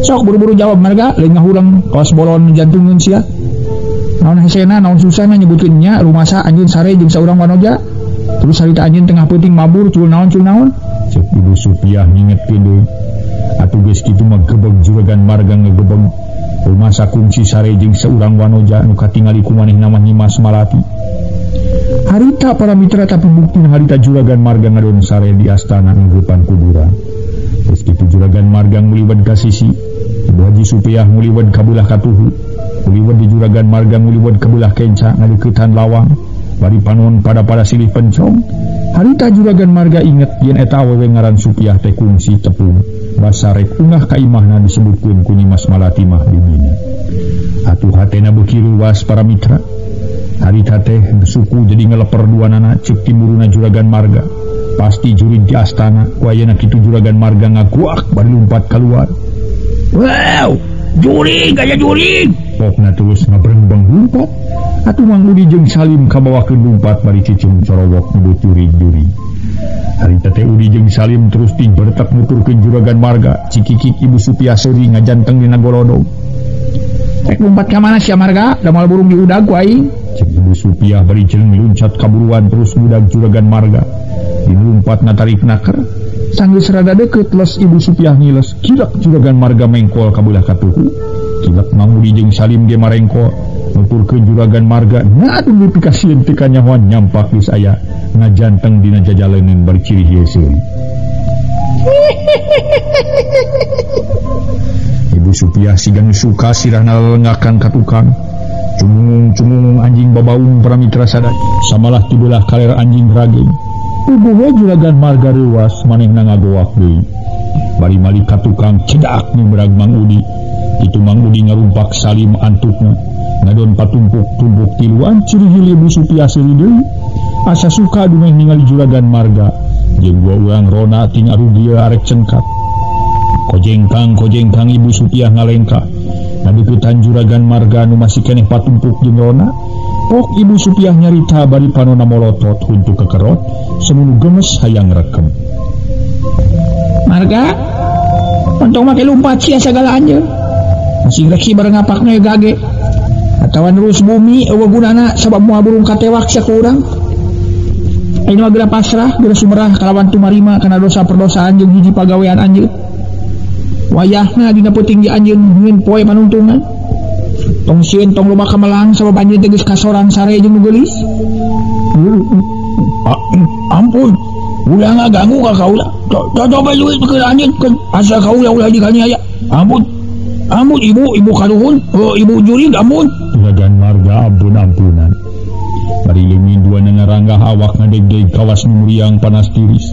Sok buru-buru jawab marga, lain ngahurang kawas bolon jantungeun sia. Naon hesena, naon susahna nyebutkeun nya rumasa anjeun sare jeung saurang wanoja. Terus harita anjeun tengah peuting mabur cul naon cul naon. Cek Ibu Supiah ngingetkeun deui. Atuh geus kitu mah gebeg juragan marga ngegebeg. Rumasa kungsi sare jeung saurang wanoja nu katingali ku manehna mah Nyimas Malati. Harita para mitra tapi bukti harita juragan marga ngadon sare di astana ngeupan kuburan. Geus kitu juragan marga nguliwat ka sisi, Ibu Haji Supiah nguliwat ka beulah katuhu, nguliwat di juragan marga nguliwat ka beulah kenca ngadeuketan lawang, bari panon pada-pada silih pencong. Harita juragan marga inget yen eta awewe ngaran Supiah teh kungsi tepung, basa rek ungah ka imahna disebutkeun ku Nyimas Malati mah bibina. Atuh hatena beuki luas para mitra. Harita teh suku jadi ngeleper duanana ceuk timuruna juragan marga. Pasti jurig di astana, ku ayeuna kitu juragan marga ngaguak bari lumpat keluar. Wow, jurig aya jurig. Pokna terus ngabrembeng lumpat. Atuh Mang Udi jeung Salim kabawakeun lumpat bari cicing corowok nyebut jurig-jurig. Harita teh Udi jeung Salim terus ting bertek nuturkeun juragan marga. Cikikik Ibu Supiah seuri ngajanteng dina golodog. Rek lumpat ka mana sia marga? Da moal burung diudag ku aing. Cek Ibu Supiah bari jeung luncat kaburuan terus ngudag juragan marga. Dilumpat natarik naker. Sanggeus rada deukeut les Ibu Supiah ngiles, kilek juragan marga mengkol ka beulah katuhu. Kilek Mang Udi jeung Salim ge marengkol nuturkeun juragan marga. Nah atuh nepi ka sieun teu kanyahoan nyampak geus aya ngajanteng dina jajaleunkeun bari cirih ieu seuri. Ibu Supiah siga nu suka sirahna lelengakan ka tukang. Cumung-cumung anjing babaung para mitra sadaya. Samalah ti beulah kaler anjing raging. Ubuh we juragan marga reuwas manehna ngagoak deui. Bari malik ka tukang cedak nyumerag Mang Udi. Kitu Mang Udi ngarumpak Salim antukna. Ngadon patumpuk-tumpuk tiluan ciri Ibu Supiah seuri deui. Asa suka dumeh ningali juragan marga. Jeung dua urang rona ting arugia arek cengkak. Kojengkang-kojengkang Ibu Supiah ngalengkah. Ngadeuketan juragan marga nu masih keneh patumpuk jeung rona. Pok Ibu Supiah nyarita bari panona molotot huntu kekerot, semunu gemes hayang rekem. Marga, ontong make lumpat sia sagala anjeun. Masih rek bareng ngapakna gage. Atawa nerus bumi eueuh gunana sabab moal burung katewak sia ku urang. Ayeuna mah geura pasrah, geura sumerah kalawan tumarima kana dosa perdosaan jeung hiji pagawean anjeun. Wayahna dina peuting di anjeun nyieun poe panungtungan. Tong sieun tong loba kamelang sabab anjeun teh geus kasorang sare jeung nu geulis. Ampun, ulah ngaganggu ka kaula. Coba duit ke anjeun asa kaula ulah dikaniaya. Ampun. Ampun ibu, ibu kanuhun, ibu jurig ampun. Juragan marga ampun-ampunan. Bari leungit duanana ranggah awak ngadegdeg kawas nu muriang panas tiris.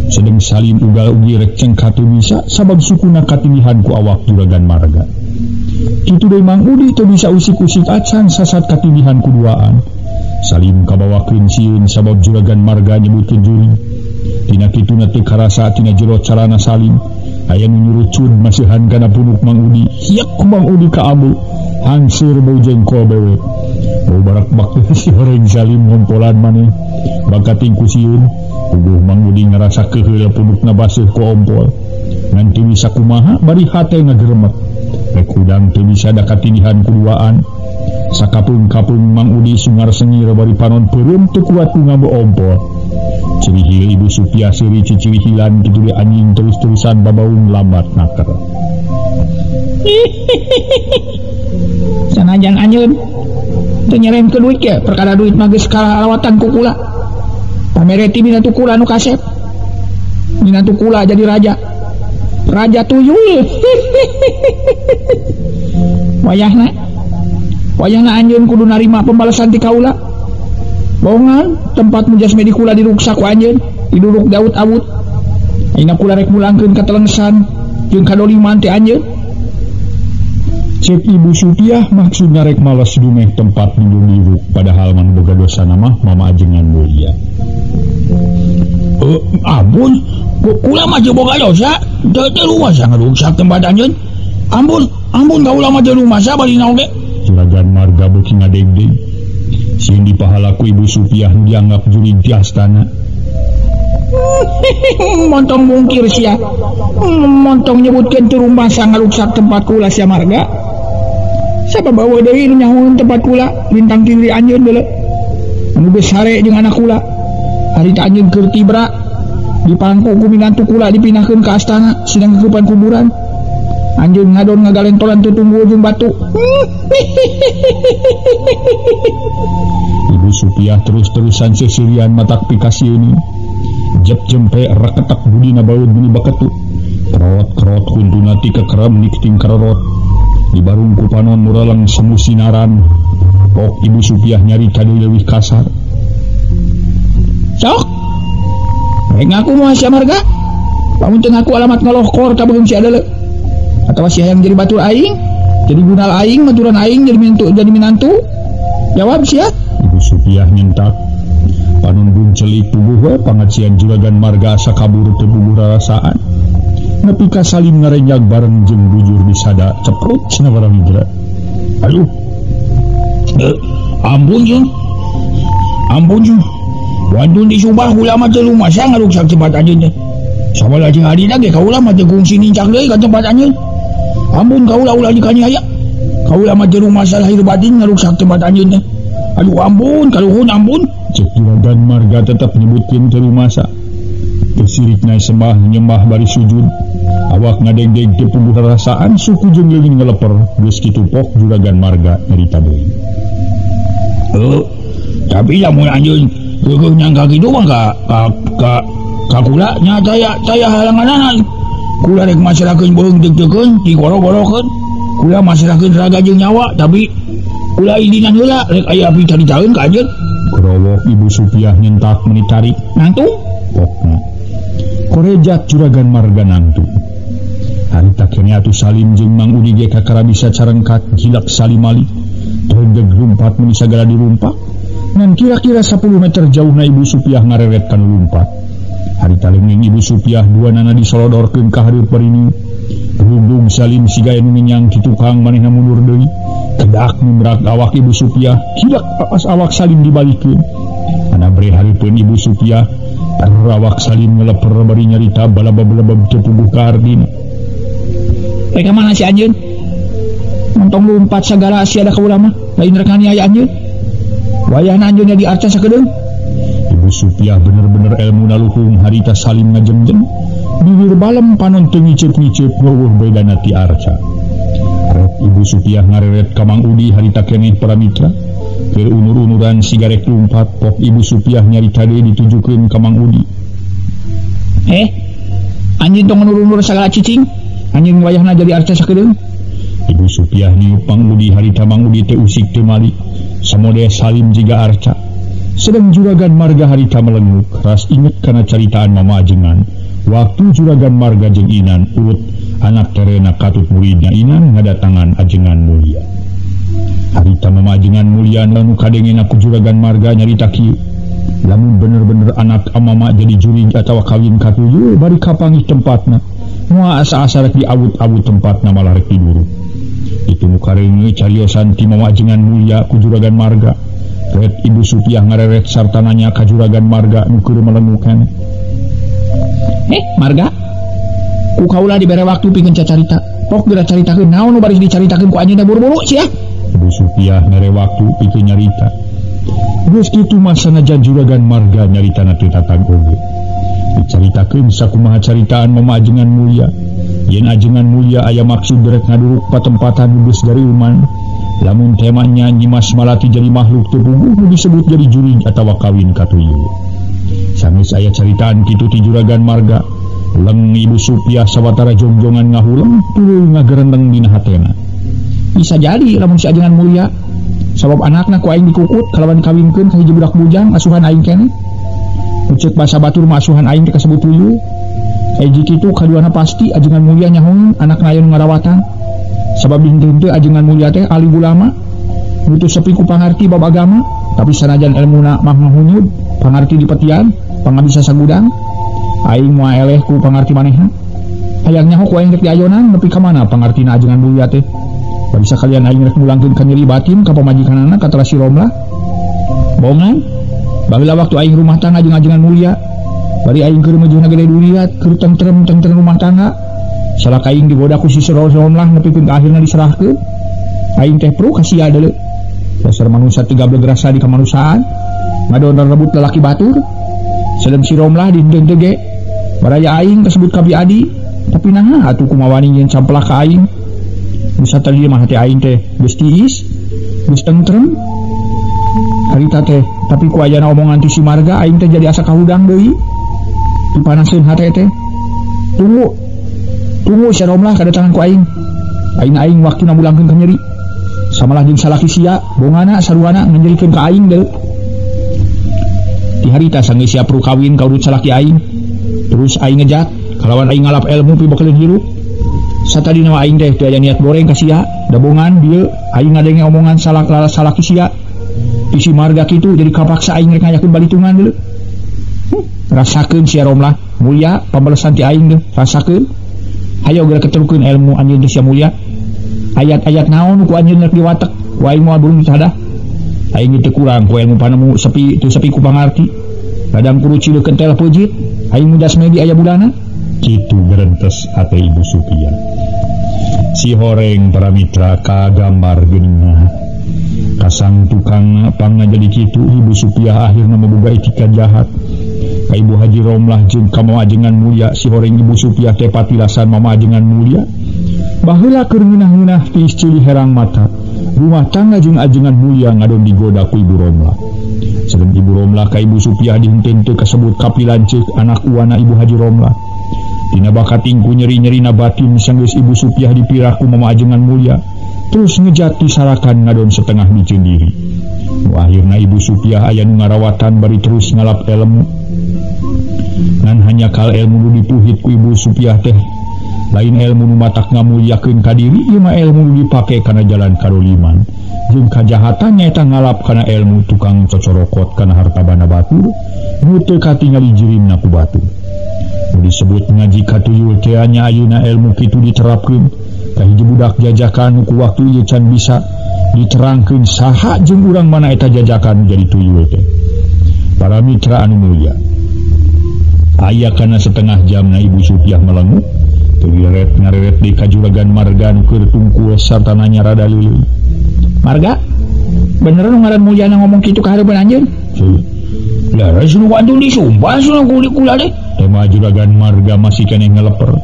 Sedeng Salim ugal ugi rek cengkat teu bisa sabab sukuna katindihan ku awak juragan marga. Kitu deui Mang Udi teu bisa usik-usik acan sasat katindihan ku duaan. Salim kabawakeun sieun sabab juragan marga nyebutkeun jurig. Tina kituna teu karasa tina jero carana Salim. Aya nu nyurucun masihan kana punuk Mang Udi. Hiak ku Mang Udi ka ambu. Hangseur bau jengkol bewe. Bau barak-bak si horeng Salim ngompolan maneh. Bakating ku sieun. Tubuh Mang Udi ngarasa keheul punukna baseuh ku ompol. Ngan teu bisa kumaha bari hate ngageremek. Rek hudang teu bisa da katindihan ku duaan. Sakapeung-kapeung Mang Udi sungar sengir bari panon peureum teu kuat ku ngambu ompol. Cirihil Ibu Supiah seuri cicirihilan kitu deui anjing terus-terusan babaung lambat naker. Sanajan anjeun teu nyeremkeun duit ge perkara duit mah geus karawatan ku kula. Pamereti minantu kula nu kasep. Minantu kula jadi raja. Raja tuyul. Wayahna. Wayahna anjeun kudu narima pembalasan ti kaula. Bohongan tempat mujasme di kula diruksak ku anjeun. Diduruk daud-awut. Ayeuna kula rek mulangkeun ka telengsan jeung kadoliman teh anjeun. Cek Ibu Supiah maksudna rek males dumeh tempat nu diruk padahal mah boga dosana mah Mama Ajengan Mulia. Ampun, kula mah teu boga dosa, teu rumasa ngaruksak tempat anjeun. Ampun, ampun kaula mah teu rumasa bari naon ge. Juragan Marga beuki ngadegdeg. Sieun dipahalaku Ibu Supiah nu dianggap jurig ti astana. Montong mungkir sia. Montong nyebutkeun teu rumasa ngaruksak tempat kula sia Marga. Sapa bawa deui nu nyahoeun tempat kula lintang tindri anjeun deuleu. Anu geus sare jeung anak kula. Harita anjeun keur tibra dipangku ku minantu kula dipindahkeun ka astana sidang keupan kuburan. Anjeun ngadon ngagalentolan tutunggul jeung batu. Ibu Supiah terus-terusan sesirian matak pikasieun. Jep jempe reketak budina baut buni baketu. Kerot-kerot huntuna ti kekerem nikting kerorot. Di barung ku panon mureleng semu sinaran. Pok Ibu Supiah nyarita deui leuwih kasar. Sok. Rek ngaku moal sia Marga. Lamun teu ngaku alamat ngalohkor ka beung si adeuleu. Atawa si hayang jadi batur aing, jadi gunal aing, maturan aing jadi mintu, jadi minantu. Jawab sia. Ibu Supiah nyentak. Panon buncelik puguh we pangacian Juragan Marga asa kabur teu puguh rarasaan. Nepi ka Salim ngarenjag bareng jeung bujur disada ceprut cenah Paramitra. Aduh. Ampun jeung. Ampun jeung. Wantun disubah kula mah teu rumasa ngaruksak tempat anjeun teh. Sabada jeung adina ge kaula mah teu kungsi nincak deui ka tempat anjeun. Ampun kaula ulah dikaniaya. Kaula mah teu rumasa lahir batin ngaruksak tempat anjeun teh. Aduh ampun, kaluhun ampun. Cek Juragan Marga tetep nyebutkeun teu rumasa. Teu sirikna sembah nyembah bari sujud. Awak ngadegdeg teu puguh rarasaan suku jeung leungit ngeleper geus kitu pok Juragan Marga nyarita deui. Tapi lamun anjeun geugeuh nyangka kitu mah ka kula nya taya halanganana. Kula rek masrahkeun beuheung deuk-deukeun digoro-gorokeun. Kula masrahkeun raga jeung nyawa tapi kula idinan heula rek aya picaritaeun ka anjeun. Krowok Ibu Supiah nyentak meuni tarik nangtung pokna. Korejat Juragan Marga nangtung. Harita kene atuh Salim jeung Mang Udi ge kakara bisa carengkat jilak salimali. Tredeg lumpat meuni sagala dirumpak. Ngan kira-kira 10 meter jauhna Ibu Supiah ngareret kana lumpat. Harita leunging Ibu Supiah dua nana disolodorkeun ka hareup barini. Rundung Salim siga anu minyang ki tukang manehna mundur deui. Kedak numrak awak Ibu Supiah, kidak pas awak Salim dibalikeun. Ana bre hareupeun Ibu Supiah, awak Salim ngeleper bari nyarita balabab-balabab teu puguh ka artina. Rek ka mana si anjeun? Montong lumpat sagala sia da kaula mah, lain rek nganiaya anjeun. Wayahna anjeun jadi arca sakedeung. Ibu Supiah bener-bener elmuna luhung harita Salim ngajemjem. Bibir balem panon teu ngiceup-ngiceup ngeueuh bedana ti arca. Rek Ibu Supiah ngareret ka Mang Udi harita keneh Paramitra. Keur unur-unuran sigarek lumpat pok Ibu Supiah nyarita deui ditujukeun ka Mang Udi. Anjeun tong unur-unur sagala cicing. Anjeun wayahna jadi arca sakedeung. Ibu Supiah niup Mang Udi harita Mang Udi teu usik teu mali. Samode Salim jiga arca. Sedang Juragan Marga harita melenguk ras inget kana caritaan Mama Ajengan. Waktu Juragan Marga jeung Inan urut anak terena katut muridna Inan ngadatangan Ajengan Mulia. Harita Mama Ajengan Mulia nu kadengena ku Juragan Marga nyarita kieu. Lamun bener-bener anak amama jadi jurig atawa kawin katujuh bari kapanggih tempatna. Moal asa-asa rek diawut-awut tempatna malah rek diburu. Itu nu kareungeut cariosan ti Mama Ajengan Mulia ku Juragan Marga. Ret Ibu Supiah ngareret sarta nanya ka Juragan Marga nu keur melengukan. Marga, ku kaula dibere waktu pikeun cacarita. Pok geura caritakeun naon nu baris dicaritakeun ku anjeunna buru-buru sia. Ibu Supiah mere waktu pikeun nyarita. Geus kitu mah sanajan Juragan Marga nyaritana teu tatag oge. Dicaritakeun sakumaha caritaan Mama Ajengan Mulia. Yen Ajengan Mulia aya maksud rek ngaduruk patempatan nu geus gariuman. Lamun temanya Nyimas Malati jadi makhluk teu puguh nu disebut jadi jurig atawa kawin katuyu. Sanes aya caritaan kitu ti Juragan Marga. Leng Ibu Supiah sawatara jongjongan ngahuleng tuluy ngagerendeng dina hatena. Bisa jadi lamun si Ajengan Mulia sabab anakna ku aing dikukut kalawan kawinkeun ka hiji budak bujang asuhan aing keneh. Ceuk basa batur masuhan aing teh kasebut tuyul. Hiji kitu kaduana pasti ajengan mulia nyahoan anak aya nu ngarawatan. Sabab dihenteu ajengan mulia teh ahli ulama. Nu teu sepi ku pangarti bab agama, tapi sanajan elmuna mah ngahunyud, pangarti dipetian, pangabisa sagudang. Aing moal eleh ku pangarti manehna. Hayang nyaho ku aing rek diayonan nepi ka mana pangartina ajengan mulia teh. Bisa kalian aing rek mulangkeun ka nyeri batin ka pamajikanana ka si Romlah. Bohongan. Baheula waktu aing rumah tangga jeung ajengan mulia, bari aing keur meujeuhna gede duriat, keur tentrem-tentrem rumah tangga. Salah aing digoda ku si Romlah nepikeun ka akhirna diserahkeun. Aing teh perlu ka sia deuleu. Dasar manusia tiga beleg rasa di kemanusiaan, ngadon rebut lelaki batur. Sedem si Romlah dihenteu ge. Baraya aing kasebut ka adi, tapi naha atuh kumaha wani nyeun camplak ka aing. Bisa tadi mah hati aing teh geus tiis, geus tentrem. Harita teh, tapi ku ayana omongan ti si Marga aing teh jadi asa kahudang deui. Dipanaseun hate teh. Tunggu. Tunggu si Romlah kadatangan ku aing. Aing aing waktuna mulangkeun ka nyeri. Samalah jeung salaki sia, bongana saruana nganyerikeun ka aing deui. Di harita sanggeus sia perlu kawin ka urut salaki aing. Terus aing ngejat, kalawan aing ngalap ilmu pibakeleun hirup. Satadina aing teh teu aya niat goreng ka sia, dabongan dieu aing ngadenge omongan salaki sia. Isi Marga kitu jadi kapaksa aing rek ngayakeun balitungan deuleu. Rasakeun sia Romlah, mulia pambalesan ti aing deuh, rasakeun. Hayo geura keterukeun ilmu anjeun teh sia mulia. Ayat-ayat naon ku anjeun rek diwatek, ku aing moal burung sadah. Aing teu kurang ku ilmu panemu sepi teu sepi ku pangarti. Ladang kuruci deui kentel peujit, aing mudas medi aya budana. Kitu gerentes hate Ibu Supiah. Si horeng para mitra kagambar geuningan. Kasang tukang pangna jadi kitu Ibu Supiah akhirna maboga itikat jahat. Ka Ibu Haji Romlah jeung ka Mama Ajengan Mulia si horeng Ibu Supiah teh patilasan Mama Ajengan Mulia. Baheula keur ngeunah-ngeunah tiis ceuli herang mata. Rumah tangga jeung Ajengan Mulia ngadon digoda ku Ibu Romlah. Sedeng Ibu Romlah ka Ibu Supiah dihenteu teu kasebut kapilanceuk anak uana Ibu Haji Romlah. Dina bakat ingku nyeri-nyerina batin sanggeus Ibu Supiah dipirah ku Mama Ajengan Mulia. Terus ngejat disarakan ngadon setengah miceun diri. Nu akhirna Ibu Supiah aya nu ngarawatan bari terus ngalap ilmu. Ngan hanya kal ilmu nu dipuhit ku Ibu Supiah teh lain ilmu nu matak ngamuliakeun ka diri, ieu mah ilmu nu dipake kana jalan karoliman. Jeung kajahatan nyaeta ngalap kana ilmu tukang cocorokot kana harta banda batur, nu teu katingali jirimna ku batur. Nu disebut ngaji katuyul teh nya ayeuna ilmu kitu diterapkeun. Kahiji budak jajakan ku waktu ieu can bisa diterangkeun saha jeung urang mana eta jajakan jadi tuyul teh. Para mitra anu mulia, aya kana setengah jamna Ibu Supiah melengu, teu direret ngareret di ka Juragan Marga nu keur tungkul sarta nanya rada leuleung. Marga, bener nu ngaran Mulyana ngomong kitu ka hareupeun anjeun? Lah nu atuh disumpah sunah kula teh. Teh mah Juragan Marga masih keneh ngeleper.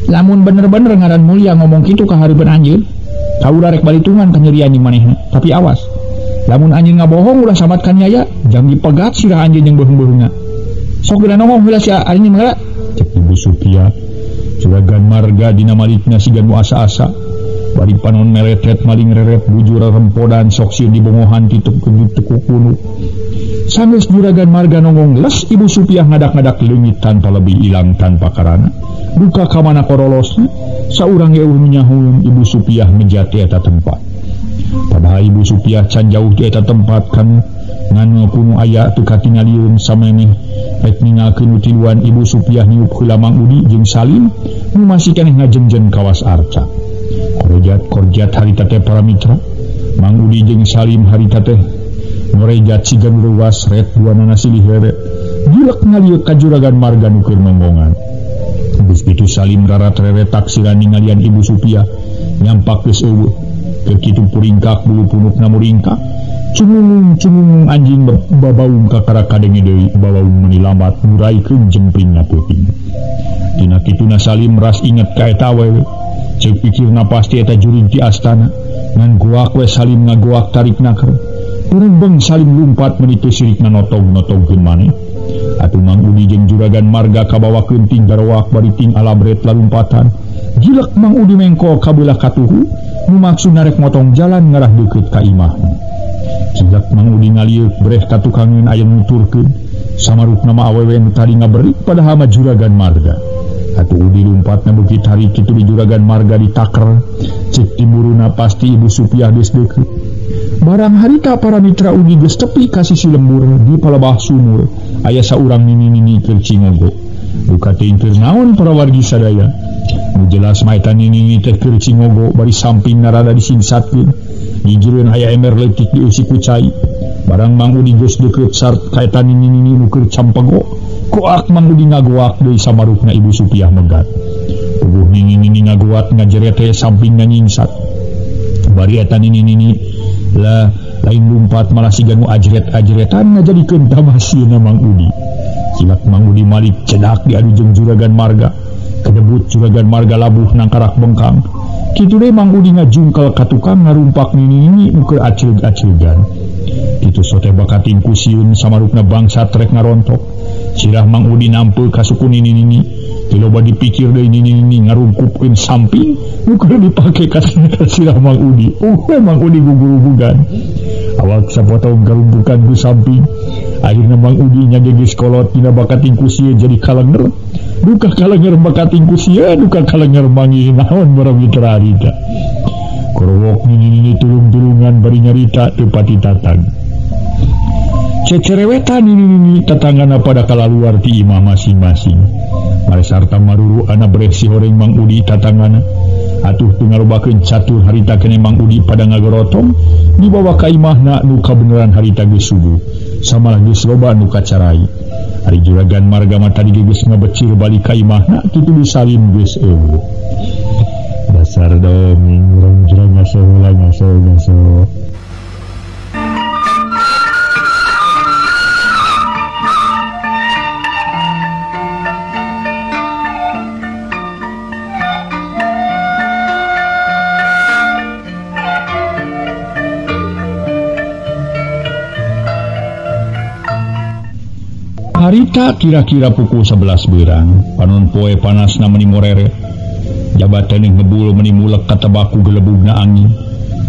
Lamun bener-bener ngaran Mulia ngomong kitu ka hareupeun anjeun, kaula rek balitungan ka nyerian jeung manehna. Tapi awas, lamun anjeun ngabohong ulah samat ka nyaya, jang dipegat sirah anjeun jeung beuheung-beuheungna. Sok geura nongong heula sia anjeun heula. Cek Ibu Supiah. Juragan Marga dina malikna siga nu asa-asa. Bari panon meletet maling reret bujur rempodan sok sieun dibongohan ti teu kunu. Sanggeus Juragan Marga nongong les Ibu Supiah ngadak-ngadak leungit tanpa lebih ilang tanpa karana. Duka ka mana korolosna, saurang ge eueuh nyahueun Ibu Supiah ngejati eta tempat. Padahal Ibu Supiah can jauh ti eta tempat kan ngan kuno aya teu katingalieun samemeh rek ningalkeun nu tiluan Ibu Supiah niup heula Mang Udi jeung Salim nu masih keneh ngajengjen kawas arca. Korjat-korjat harita teh para mitra, Mang Udi jeung Salim harita teh ngorejat siga nu leuwas ret duanana silih reret. Gilek ngalieu ka Juragan Marga nu keur nonggongan. Geus kitu Salim rarat-reret taksiran ningalian Ibu Supiah nyampak geus eueuh. Keur kitu puringkak bulu punukna muringkak. Cungung-cungung anjing babaung kakara kadenge deui babaung meuni lambat nguraikeun jempingna peuting. Dina kituna Salim ras inget ka eta awewe. Ceuk pikirna pasti eta jurig ti astana. Ngan goak we Salim ngagoak tarik naker. Turun Salim lumpat meuni teu sirikna notog-notogkeun maneh. Atuh Mang Udi jeung Juragan Marga kabawakeun ting garoak bari ting alabret lalumpatan. Gilek Mang Udi mengkol kabelah katuhu nu maksudna rek motong jalan ngarah deukeut ka imahna. Gilek Mang Udi ngalieuk breh ka tukangeun aya nuturkeun. Samarukna mah awewe nu tadi ngaberik padahal mah Juragan Marga. Atuh Udi lumpatna beuki tarik kitu di Juragan Marga ditaker. Cek timuruna pasti Ibu Supiah geus deukeut. Barang harita para mitra Udi geus tepi ka sisi lembur di palebah sumur aya saurang nini-nini keur cingogo. Duka teuing keur naon para wargi sadaya. Nu jelas mah eta nini teh keur cingogo bari samping narada disingsatkeun. Gigireun aya ember leutik dieusi ku cai. Barang Mang Udi geus deukeut sart ka eta nini-nini nu keur campego. Koak Mang Udi ngagoak deui samarukna Ibu Supiah megat. Puguh nini-nini ngagoat ngajeret teh sampingna nyingsat. Bari eta nini-nini lah lain lumpat malah siga nu ajret-ajretan ngajadikeun tamasieuna Mang Udi. Cilak Mang Udi malik cedak diadu jeung Juragan Marga. Kedebut Juragan Marga labuh nangkarak bengkang. Kitu deui Mang Udi ngajungkel ka tukang ngarumpak nini-nini nu keur acreug-acreugan. Kitu sote bakating ku sieun samarukna bangsa trek ngarontok. Sirah Mang Udi nampe ka suku nini-nini. Teu loba dipikir deui nini-nini ngarungkupkeun samping nu keur dipake ka sirah Mang Udi. Mang Udi gugurugugan. Awak sapotong garumpukan ku samping. Akhirna Mang Udi nya geus kolot dina bakating ku sieun jadi kalenger. Duka kalenger bakating ku sieun, duka kalenger manggih naon para mitra harita. Korowok nini-nini tulung-tulungan bari nyarita teu pati tatag. Cecerewetan nini-nini tatanggana pada kalaluar ti imah masing-masing. Mare sarta maruru ana breh si horeng Mang Udi tatanggana. Atuh teu ngarobakeun catur harita kene Mang Udi pada ngagorotong dibawa ka imahna nu kabeneran harita geus subuh. Samalah geus loba nu kacarai. Ari Juragan Marga mah tadi geus ngabecir balik ka imahna kitu disalim geus eueuh. Dasar dongeng urang jurang ngaso heula ngaso ngaso. Harita kira-kira pukul 11 berang, panon poe panasna meni morere. Jabatan ngebul meni mulek katebaku gelebugna angin.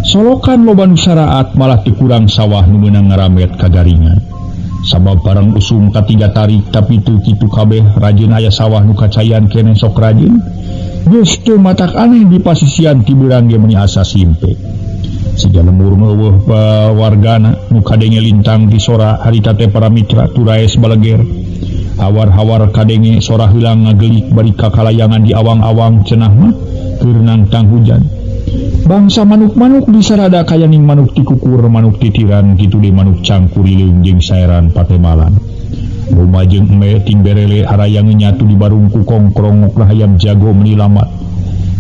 Solokan loba nu saraat malah teu kurang sawah nu meunang ngaramet kagaringan. Sabab barang usum katiga tarik tapi teu kitu kabeh rajin aya sawah nu kacayan keneh sok rajin. Geus teu matak aneh di pasisian ti beurang ge meni asa simpe. Siga lemur meuweuh wargana nu kadenge lintang di sora harita teh para mitra turaes baleger. Hawar-hawar kadenge sora heulang ngagelik bari kakalayangan di awang-awang cenah mah keur nangtang hujan. Bangsa manuk-manuk disarada kayaning manuk tikukur manuk titiran kitu deui manuk cangkurileung jeung saeran patemalan. Loma jeung embe ting berele harayang nyatu di barungku kongkrongok lah hayam jago meni lamat.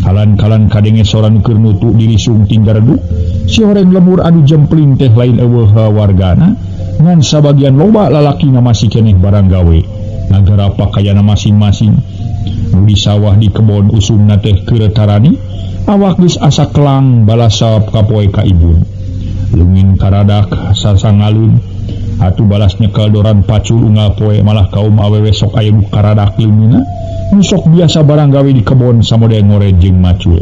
Kalan-kalan kadenge sora nu keur nutu dilisung ting gareduk. Si horeng lemur anu jempling teh lain eueuh wargana ngan sabagian loba lalakina masih keneh barang gawe nagara pakayana masing-masing. Nu di sawah di kebon usumna teh keur tarani awak geus asa kelang balasa kapoe ka ibun. Leungin karadak sasangalun atuh balas nyekel doran pacul unggal poe malah kaum awewe sok aya nu karadak leunginna nu sok biasa barang gawe di kebon samode ngored jeung macul.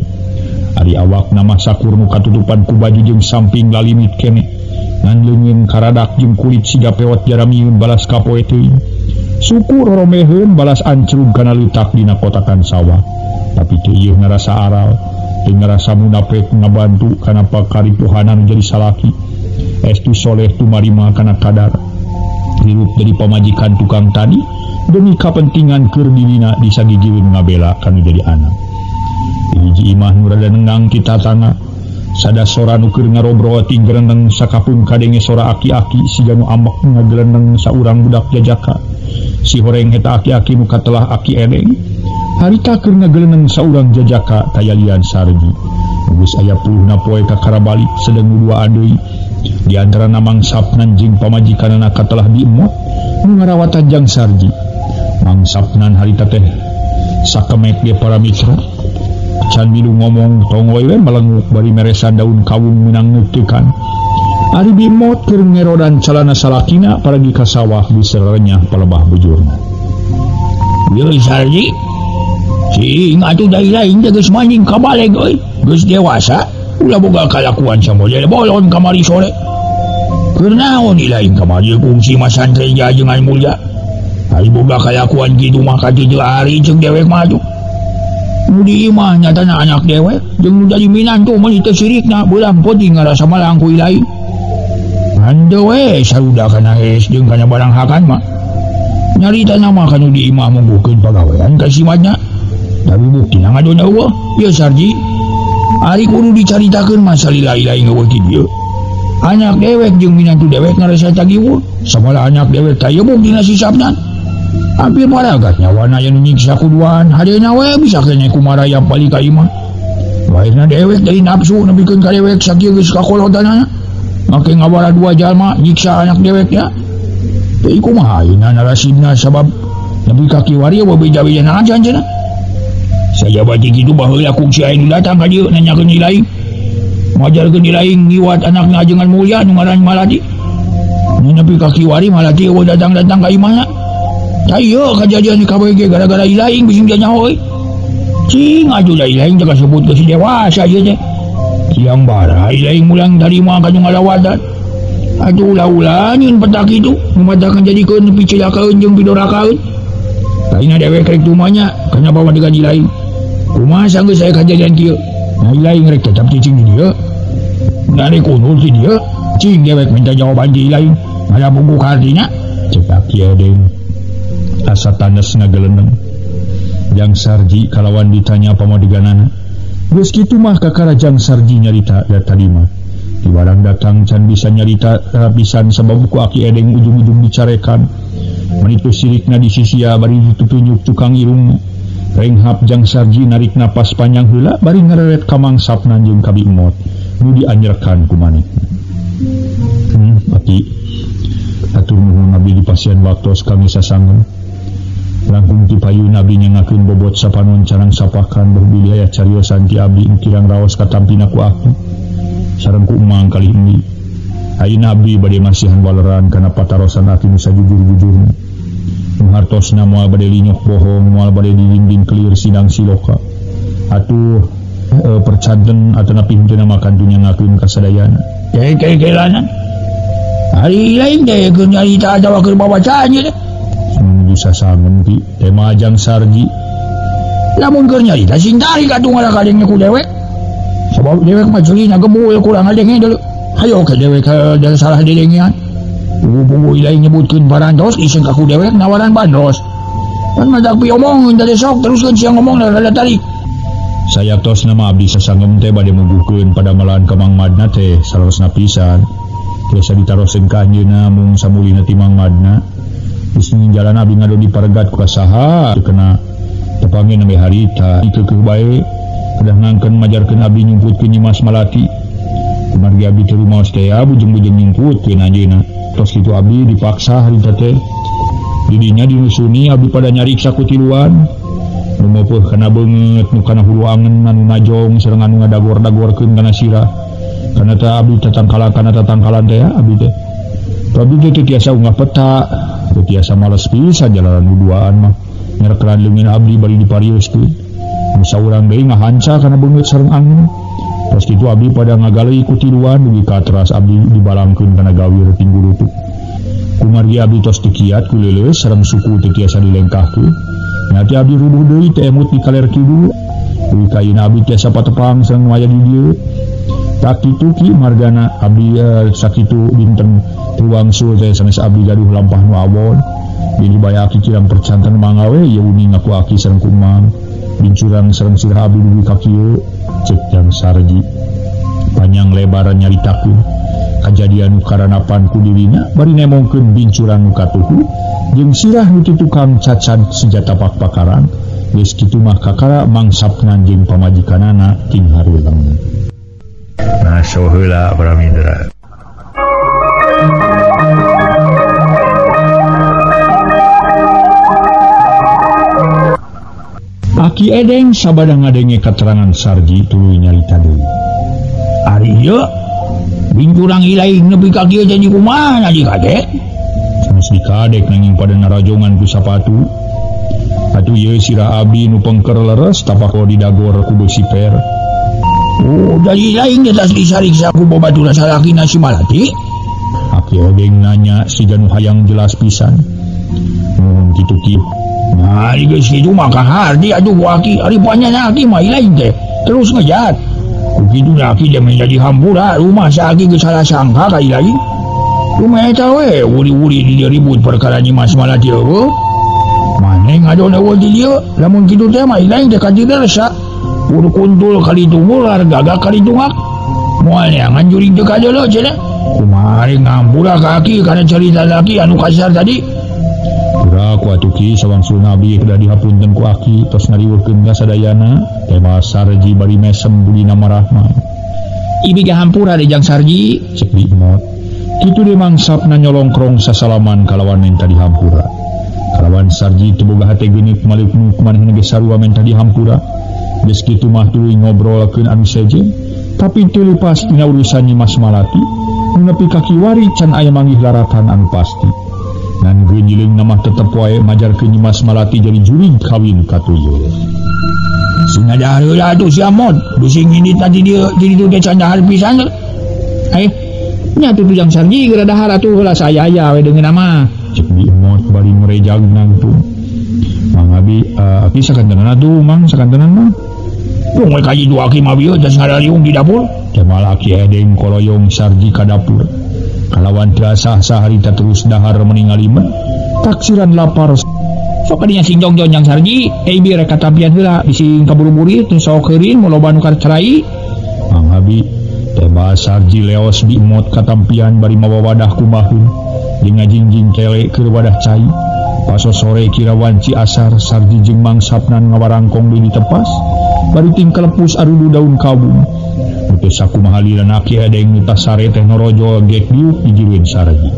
Ari awak nama sakur nu katutupan ku baju jeung samping lalimit kene ngan leungin karadak jeung kulit siga pewot jaramiun balas kapoe teuing. Suku roromeheun balas ancrug kana leutak dina kotakan sawah. Tapi teu ieu ngarasa aral, teu ngarasa munafik ngabantu kana pakaripuhanan jadi salaki. Estu soleh tumarima kana kadar. Hirup jadi pamajikan tukang tani demi kapentingan keur dirina disagigireun ngabela kanu jadi anak. Hiji imah nu rada nengang kita tangga sada sora nu keur ngarobrol ting gereneng sakapung kadenge sora aki-aki siga nu ambek ngageleneng saurang budak jajaka. Si horeng eta aki-aki nu katelah aki edeng harita keur ngageleneng saurang jajaka tayalian sarji. Geus aya puluhna poe ka karabalik sedeng nu duaan deui. Di antarana Mang Sapnan jeung pamajikanana katelah diemot nu ngarawatan jang sarji. Mang Sapnan harita teh sakemek ge para mitra. Can milu ngomong tong we melenguk bari meresan daun kawung meunang neutekan. Ari bimot keur ngerodan calana salakina paragi ka sawah diserenyah palebah bujurna. Yeuh Sarji, cing atuh dari lain teh geus manjing ka baleg euy, geus dewasa, ulah boga kalakuan samodel bolon kamari sore. Keur naon ilaing kamari kungsi masantren jajengan mulya, Ari boga kalakuan kitu mah ka 7 hari jeung dewek mah atuh. Nu di imah nyatana anak dewek jeung nu jadi minantu mah teu sirikna beulang peuting ngarasa malang ku ilaing. Henteu we saruda kana geus jeung kana barang hakan mah. Nyaritana mah kanu di imah mungguhkeun pagawean ka si Madna. Tapi buktina ngadon eueuh, ieu Sarji. Ari kudu dicaritakeun mah salila ilaing eueuh ti dieu. Anak dewek jeung minantu dewek ngarasa tagiweuh, samalah anak dewek teh buktina sisapna. Hampir paragat nyawana aya nu nyiksa kuduan, hadena we bisa keneh kumarayap balik ka imah. Lahirna dewek dari nafsu nepikeun ka dewek sakieu geus kakolotanana. Make ngawara dua jalma nyiksa anak dewek nya. Teu kumaha ayeuna narasibna sabab nepi ka kiwari eueuh beja-bejana acan cenah. Sajabati kitu baheula kungsi aya nu datang ka dieu nanyakeun ilaing. Ngajarkeun ilaing ngiwat anakna ajengan mulya nu ngaran Malati. Nu nepi ka kiwari Malati eueuh datang-datang ka imahna. Tah ieu kajadian di KBG gara-gara ilaing bising nyaho euy. Cing atuh da ilaing teh kasebut geus dewasa ieu teh. Siang bara ilaing mulang tarima ka nu ngalawatan. Atuh ulah-ulah nyieun petak kitu nu matakan jadikeun nepi cilakaeun jeung pidorakaeun. Lainna dewek rek tumanya kana bawa dengan ilaing. Kumaha sanggeus aya kajadian kieu? Nah ilaing rek tetep cicing di dieu. Nari kunul ti dieu, cing dewek minta jawaban ti ilaing. Ngalabuku ka artina? Cek Aki Edeng. Asa tandes ngageleneng. Jang Sarji kalawan ditanya pamadiganana. Geus kitu mah kakara Jang Sarji nyarita da tadi mah. Di barang datang can bisa nyarita pisan sabab ku Aki Edeng ujung-ujung dicarekan. Manitu sirikna di sisia bari ditutunyuk tukang irungna. Renghap Jang Sarji narik napas panjang heula bari ngareret ka mangsapna jeung ka Bi Emot nu dianjerkan ku manehna. Aki atur nuhun abdi di pasian waktos kami sasangen. Langkung ti payun abdi nyangakeun bobot sapanon carang sapakan beuh bilih aya cariosan ti abdi kirang raos katampina ku aki sareng ku emang kalih endi. Ayeuna abdi bade masihan waleran kana patarosan aki nu sajujur-jujurna. Nu hartosna moal bade linyok bohong, moal bade dinding kelir sidang siloka. Atuh percanten atanapi henteu makan tu nyangakeun ka sadayana. Ke-ke-kelana. Ari lain teh keur nyarita atawa keur babacaan ieu teh. Bisa sangen ki tema Jang Sarji. Lamun keur nyarita sing tarik atuh ngarakadengna ku dewek. Sabab dewek mah ceulina gemul kurang ngadenge deuleu. Hayo ke dewek da salah didengean. Pugu-pugu ilaing nyebutkeun parantos iseng ka ku dewek nawaran bandros. Pan matak piomong tadi sok teruskeun sia ngomong rada tarik. Sayaktos nama abdi sasangem teh bade muguhkeun padamalan ka Mang Madna teh saleresna pisan. Tiasa ditaroseun ka anjeunna mung samulina ti Mang Madna. Geus jalan abdi ngado diparegat ku saha teu kena tepangin nembe harita ikeukeun bae kedah ngangkeun majarkeun abdi nyumputkeun Nyimas Malati. Kumargi abdi teu rumaos teh bujeng-bujeng nyumputkeun anjeunna. Tos kitu abdi dipaksa harita teh. Didinya dinusuni abdi pada nyariksa ku tiluan. Nu meupeut kana beungeut, nu kana hulu angen, anu najong sareng anu ngadagor-dagorkeun kana sirah. Kana teh abdi tatangkalan kana tatangkalan teh abdi teh. Abdi teh teu tiasa unggah peta, teu tiasa males pisan jalanan nu duaan mah. Nyerekelan leungeun abdi bari diparioskeun. Nu saurang deui ngahanca kana beungeut sareng angin. Tos kitu abdi pada ngagaleuh ku tiluan dugi ka teras abdi dibalangkeun kana gawir tinggulutuk. Kumargi abdi tos teu kiat ku leuleus sareng suku teu tiasa dilengkahkeun. Nanti abdi rubuh deui teh emut di kaler kidul. Dugi ka ayeuna abdi tiasa patepang sareng nu aya di dieu. Tak kitu ki margana abdi sakitu dinten triwangsul teh sanes abdi gaduh lampah nu awon. Dini bae aki kirang percanten mangga we ieu uning aku aki sareng ku emang. Bincurang sareng sirah abdi dugi ka kieu. Cek Jang Sarji panjang lebar nyaritakeun kajadian nu karanapan ku dirina bari nemongkeun bincurang nu katuhu jeung sirah nu ti tukang cacan senjata pak-pakaran. Geus kitu mah kakara mangsapna jeung pamajikanana ting haruleng. Nah so heula para mitra. Aki Edeng sabada ngadenge katerangan Sarji tuluy nyarita deui. Ari ieu bincurang ilaing nepi ka kieu jadi kumaha di kadek? Sanes di kadek nanging pada narajongan ku sapatu. Atuh ieu sirah abdi nu pengker leres tapako didagor ku beusi per. Oh, jadi lain di atas disariksa ku babaturan salakina si Malati? Aki Edeng nanya siga nu hayang jelas pisan. Mun kitu ki. Nah, geus kitu mah kaharti atuh ku aki. Ari panjana aki mah lain teh. Terus ngejat. Ku kitu aki teh menjadi hampura rumah sa aki geus salah sangka ka ilahi. Rumah eta we wuri-wuri di dieu ribut perkara Nyimas Malati eueuh. Maneh ngadon eueuh di dieu, lamun kitu teh mah ilahi teh kadiresa. Ur kuntul kali tungular gagak kali tungak. Moal neangan jurig teu kadeuleu cenah. Kumaha ari ngampura ka aki kana carita laki anu kasar tadi. Pura ku atuh ki sawangsul nabi kedah dihapunten ku aki tos ngariweuhkeun ka sadayana tema Sarji bari mesem budina marahman. Ibi ge hampura deui jang Sarji cek Bi Emot. Kitu deui mangsapna nyolongkrong sasalaman kalawan menta dihampura. Kalawan Sarji teu boga hate geunit malik nu manehna ge sarua menta dihampura. Geus kitu mah tuluy ngobrolkeun anu sejen, tapi teu lepas dina urusan Nyimas Malati nu nepi ka kiwari can aya manggih laratan anu pasti. Ngan geunyeuleung mah tetep wae majarkeun Nyimas Malati jadi jurig kawin ka tuyul. Sing dahar heula atuh sia Mod, bisi ngindit tadi dieu jadi dieu teh can dahar pisan. Nya atuh jang Sarji geura dahar atuh heula saya-aya we deungeun mah. Cek Bi Emot bari ngerejag nangtung. Mang Abi, aki sakantenan atuh Mang sakantenan mah. Tong we kaji dua aki mah bieu geus ngarariung di dapur. Kemal aki edeng koloyong Sarji ka dapur. Kalawan terasa saharita terus dahar meningaliman taksiran lapar. Sok kadinya sing jongjon jang Sarji, ibi rek katampian heula bisi kaburu-buru teu sok heurin loba nu karcerai. Mang Abi teh Sarji leos Bi Emot katampian bari mawa wadah kumahun jeung ngajingjing kele keur wadah cai. Paso sore kira wanci asar Sarji jeung Mang Sapnan ngawarangkong deui ditepas bari ting kelepus arudu daun kabung. Teu sakumaha lila aki edeng nu tasare teh norojol gek diuk dijiwin Sarji.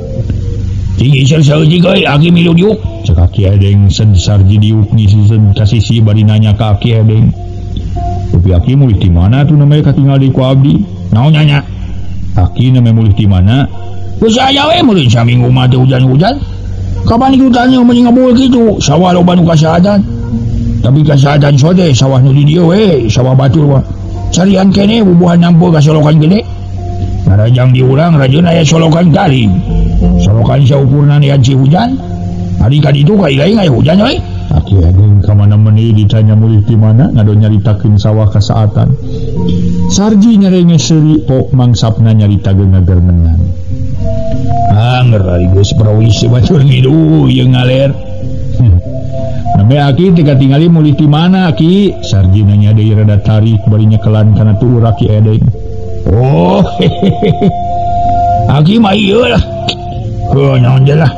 Cing iser saeutik euy aki milu diuk. Cek aki edeng sen Sarji diuk ngisi ka sisi bari nanya ka aki edeng. Tapi aki mulih di mana tuh namanya katingal deui ku abdi? Naon nanya? Aki namanya mulih di mana? Geus aya we mulih saminggu mah teu hujan-hujan. Kapan ikutannya mending ngebul kitu? Sawah loba nu kasahatan. Tapi kasahatan sote sawah nu di dieu we, sawah batur mah. Carian kene bubuhan nampo ka solokan gede. Narajang diurang rajeun aya solokan garing. Solokan saukurna nean si hujan. Ari ka ditu ka ilaing aya hujan we. Aki edeng ka mana meuni ditanya mulih di mana ngadon nyaritakeun sawah kasaatan. Sarji nyarenge seuri pok mangsapna nyarita geus ngagermengan. Anger ari geus prawis batur ngidu ieu ngaler. Nambe aki teh katingali mulih di mana aki? Sarji nanya deui rada tarik bari nyekelan kana tuur aki edeng. Oh, aki mah ieu lah. Heuh naon je lah.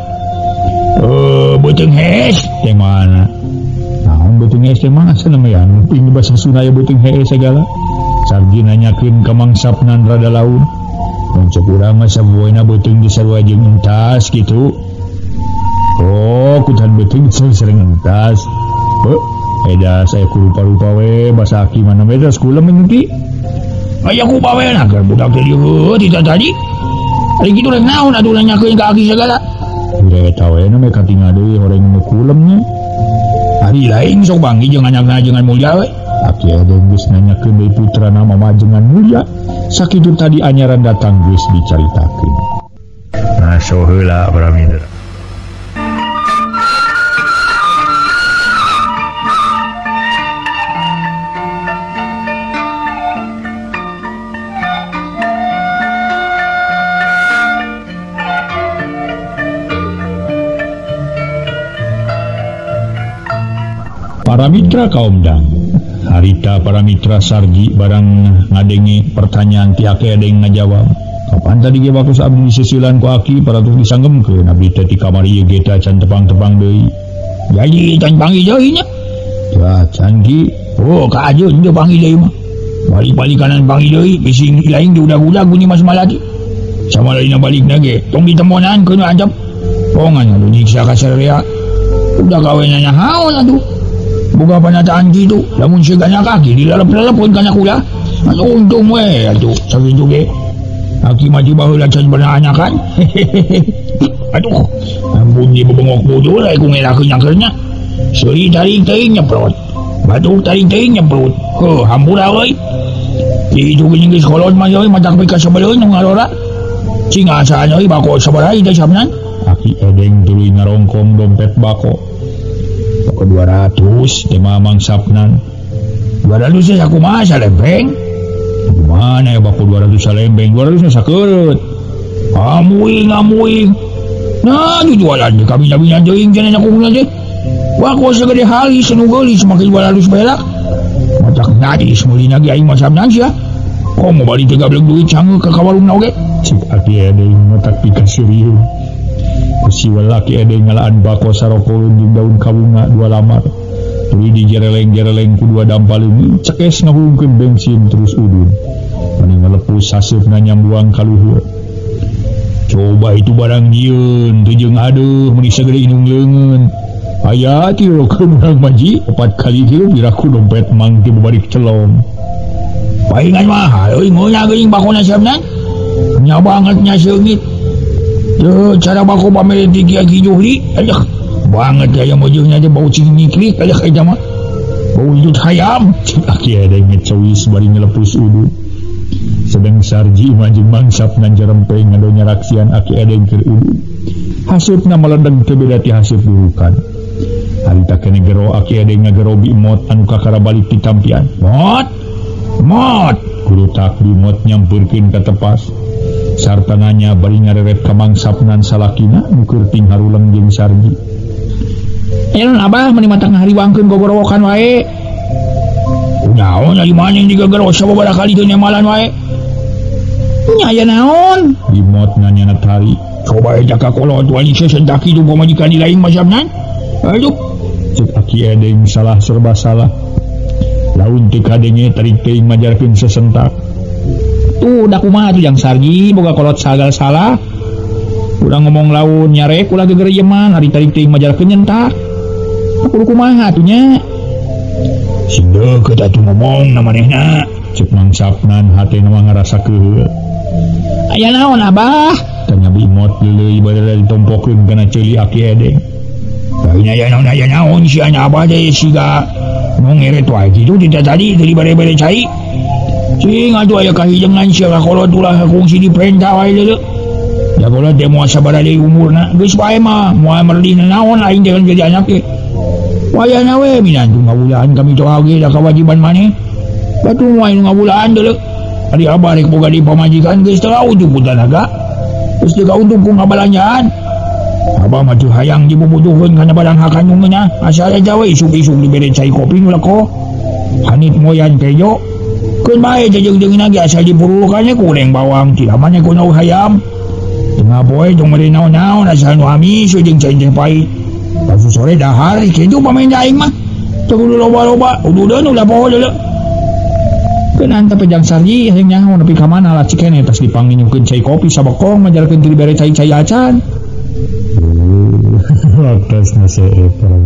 Beuteung hees teh mana? Naon beuteung hees teh mah cenah mah ya anu ping basa Sunda aya beuteung hees segala. Sarji nanyakeun ka Mang Sapnan rada laun. Mun cek urang mah sabuena beuteung disarua jeung entas kitu. Oh, kutan beuteung sering entas. Heuh, eda saya kurupa-rupa we basa aki mana we terus kulem ki. Aya ku bawe na keur budak teh dieu ti tadi. Ari kitu rek naon atuh nanyakeun ka aki segala. Eta we na katingal deui horeng nu kulemnya. Ari lain sok banggi jeung anakna jengan mulya we. Aki edeng geus nanyakeun deui putrana mama jengan mulya. Sakitu tadi anyaran datang geus dicaritakeun. Nah, so heula para mitra. Para mitra kaum dangu, harita para mitra Sarji barang ngadenge pertanyaan ti aki edeng ngajawab. Kapan tadi ge waktu abdi disisilan ku aki paratus disanggemkeun abdi teh di kamar ieu ge teh can tepang-tepang deui. Jadi can panggih deui nya. Ya can ki. Oh ka ajeun teu panggih deui mah. Balik-balik kanan panggih deui bisi lain diudag-udag ku Nyimas Malati. Sama lainna balikna ge tong ditemonan keun ancap. Pongan anu nyiksa ka sararea. Udah gawe nanya haon atuh. Boga panataan kitu, lamun segana kaki dilalep-lalepeun kana kula. Anu untung we atuh sakitu ge. Aki mah ti baheula can pernah anakan. Aduh, ampun di bebengok bodoh lah ku ngelakeun nyakeurnya. Seuri taring teuing nyeprot. Batuk taring teuing nyeprot. Heuh, hampura euy. Di itu geuning geus kolot mah euy matak pika sabeleun nu ngarora. Cing asaan euy bako sabaraha teh samnan. Aki Edeng tuluy ngarongkong dompet bako. Bako 200 teh Mang Sapnan. 200 teh sakumaha salempeng? Gimana ya bako 200 salempeng? 200 nya sakeut. Amuing amuing. Nah, jualan di kami nabi deui cenah nyakungna teh. Bako segede halis nu geulis make 200 berak. Matak najis meulina ge aing mah Sapnan sia. Komo bari teh gablek duit sange ka kawarungna oge. Cik Aki Edeng matak pikaserieu. Ku si Aki Edeng ngalaan bako sarokoleun jeung daun kawunga dua lamar. Tuluy dijereleng-jereleng ku dua dampaleun cekes ngahulungkeun bensin terus udun. Mani ngalepus haseupna nyambuang ka luhur. Coba itu barang nyieun teu jeung aduh meuni sagede indung leungeun. Aya tirokeun urang maji 4 kali kieu piraku dompet mang teh balik celong. Palingan mahal euy ngeunah geuning bakona Sapnan. Nya banget nya seungit. Teu cara bako pamere ti Ki Juhri, aduh banget aya meujeunna teh bau cing nyiklik aduh eta mah. Bau hidut hayam. Cik Aki Edeng ngecewis bari ngelepus udud. Sedang Sarji mah jeung Mang Sapnan jarempeng ngadonya raksian Aki Edeng keur udud. Haseupna meledeng teu beda ti haseup durukan. Harita kene gero Aki Edeng ngagero Bi Mot anu kakara balik ti tampian. Mot! Mot! Kurutak Bi Mot nyampeurkeun ka tepas. Sarta nanya bari ngareret ka Mang Sapnan salakina nu keur ting haruleng jeung Sarji. Aya abah meuni matak ngahariwangkeun gogorowokan wae. Kunaon ari maneh digagero sababaraha kali teu nemalan wae. Nya aya naon? Bi Mot nanyana tari. Coba eta ka kolot wani sesentak kitu pamajikan di lain mah Sapnan. Aduh, cek Aki Edeng salah serba salah. Laun teu kadenge tarik teuing majarkeun sesentak. Tuh da kumaha tuh jang Sarji boga kolot sagal salah. Urang ngomong laun nyarek ulah gegerieman ari tarik teuing majarkeun nyentak. Kudu kumaha atuh nya? Sing deukeut atuh ngomong na manehna. Cek Mang Sapnan hatena mah ngarasa keuheul. Aya naon abah? Tanya Bi Mot leuleuy bade ditompokeun kana ceuli Aki Edeng. Lain aya naon si anak abah teh siga nu ngeret wae kitu tidak tadi teu dibere-bere cai. Cing atuh aya kahijengan sia ka kolot ulah kungsi diperintah wae deuleu. Da kolot teh moal sabaraha deui umurna geus bae mah moal merdi naon aing teh jadi anak ge. Wayahna we minantu ngabulaan kami toha ge da kawajiban maneh. Batu moal ngabulaan deuleu. Ari abah rek boga di pamajikan geus teu untung ku tanaga. Geus teu kauntung ku ngabalanjaan. Abah mah teu hayang dibubutuhkeun kana barang hakan nu ngeunah. Asal aja we isuk-isuk dibere cai kopi nu leko. Hanit moyan kejo. Keun bae teh jeung-jeung ge asal dipururukannya ku goreng bawang tilamannya ku naung hayam. Tengah poe tong mere naon-naon asal nu amis jeung cai teh pahit. Pasu sore dahar kitu pamain aing mah. Teu kudu loba-loba, ududeun ulah poho deuleu. Keun antep jang Sarji hayang nyaho nepi ka mana lah cikene tas dipanginyukeun cai kopi sabekong majarkeun teu dibere cai-cai acan. Atas nasihat para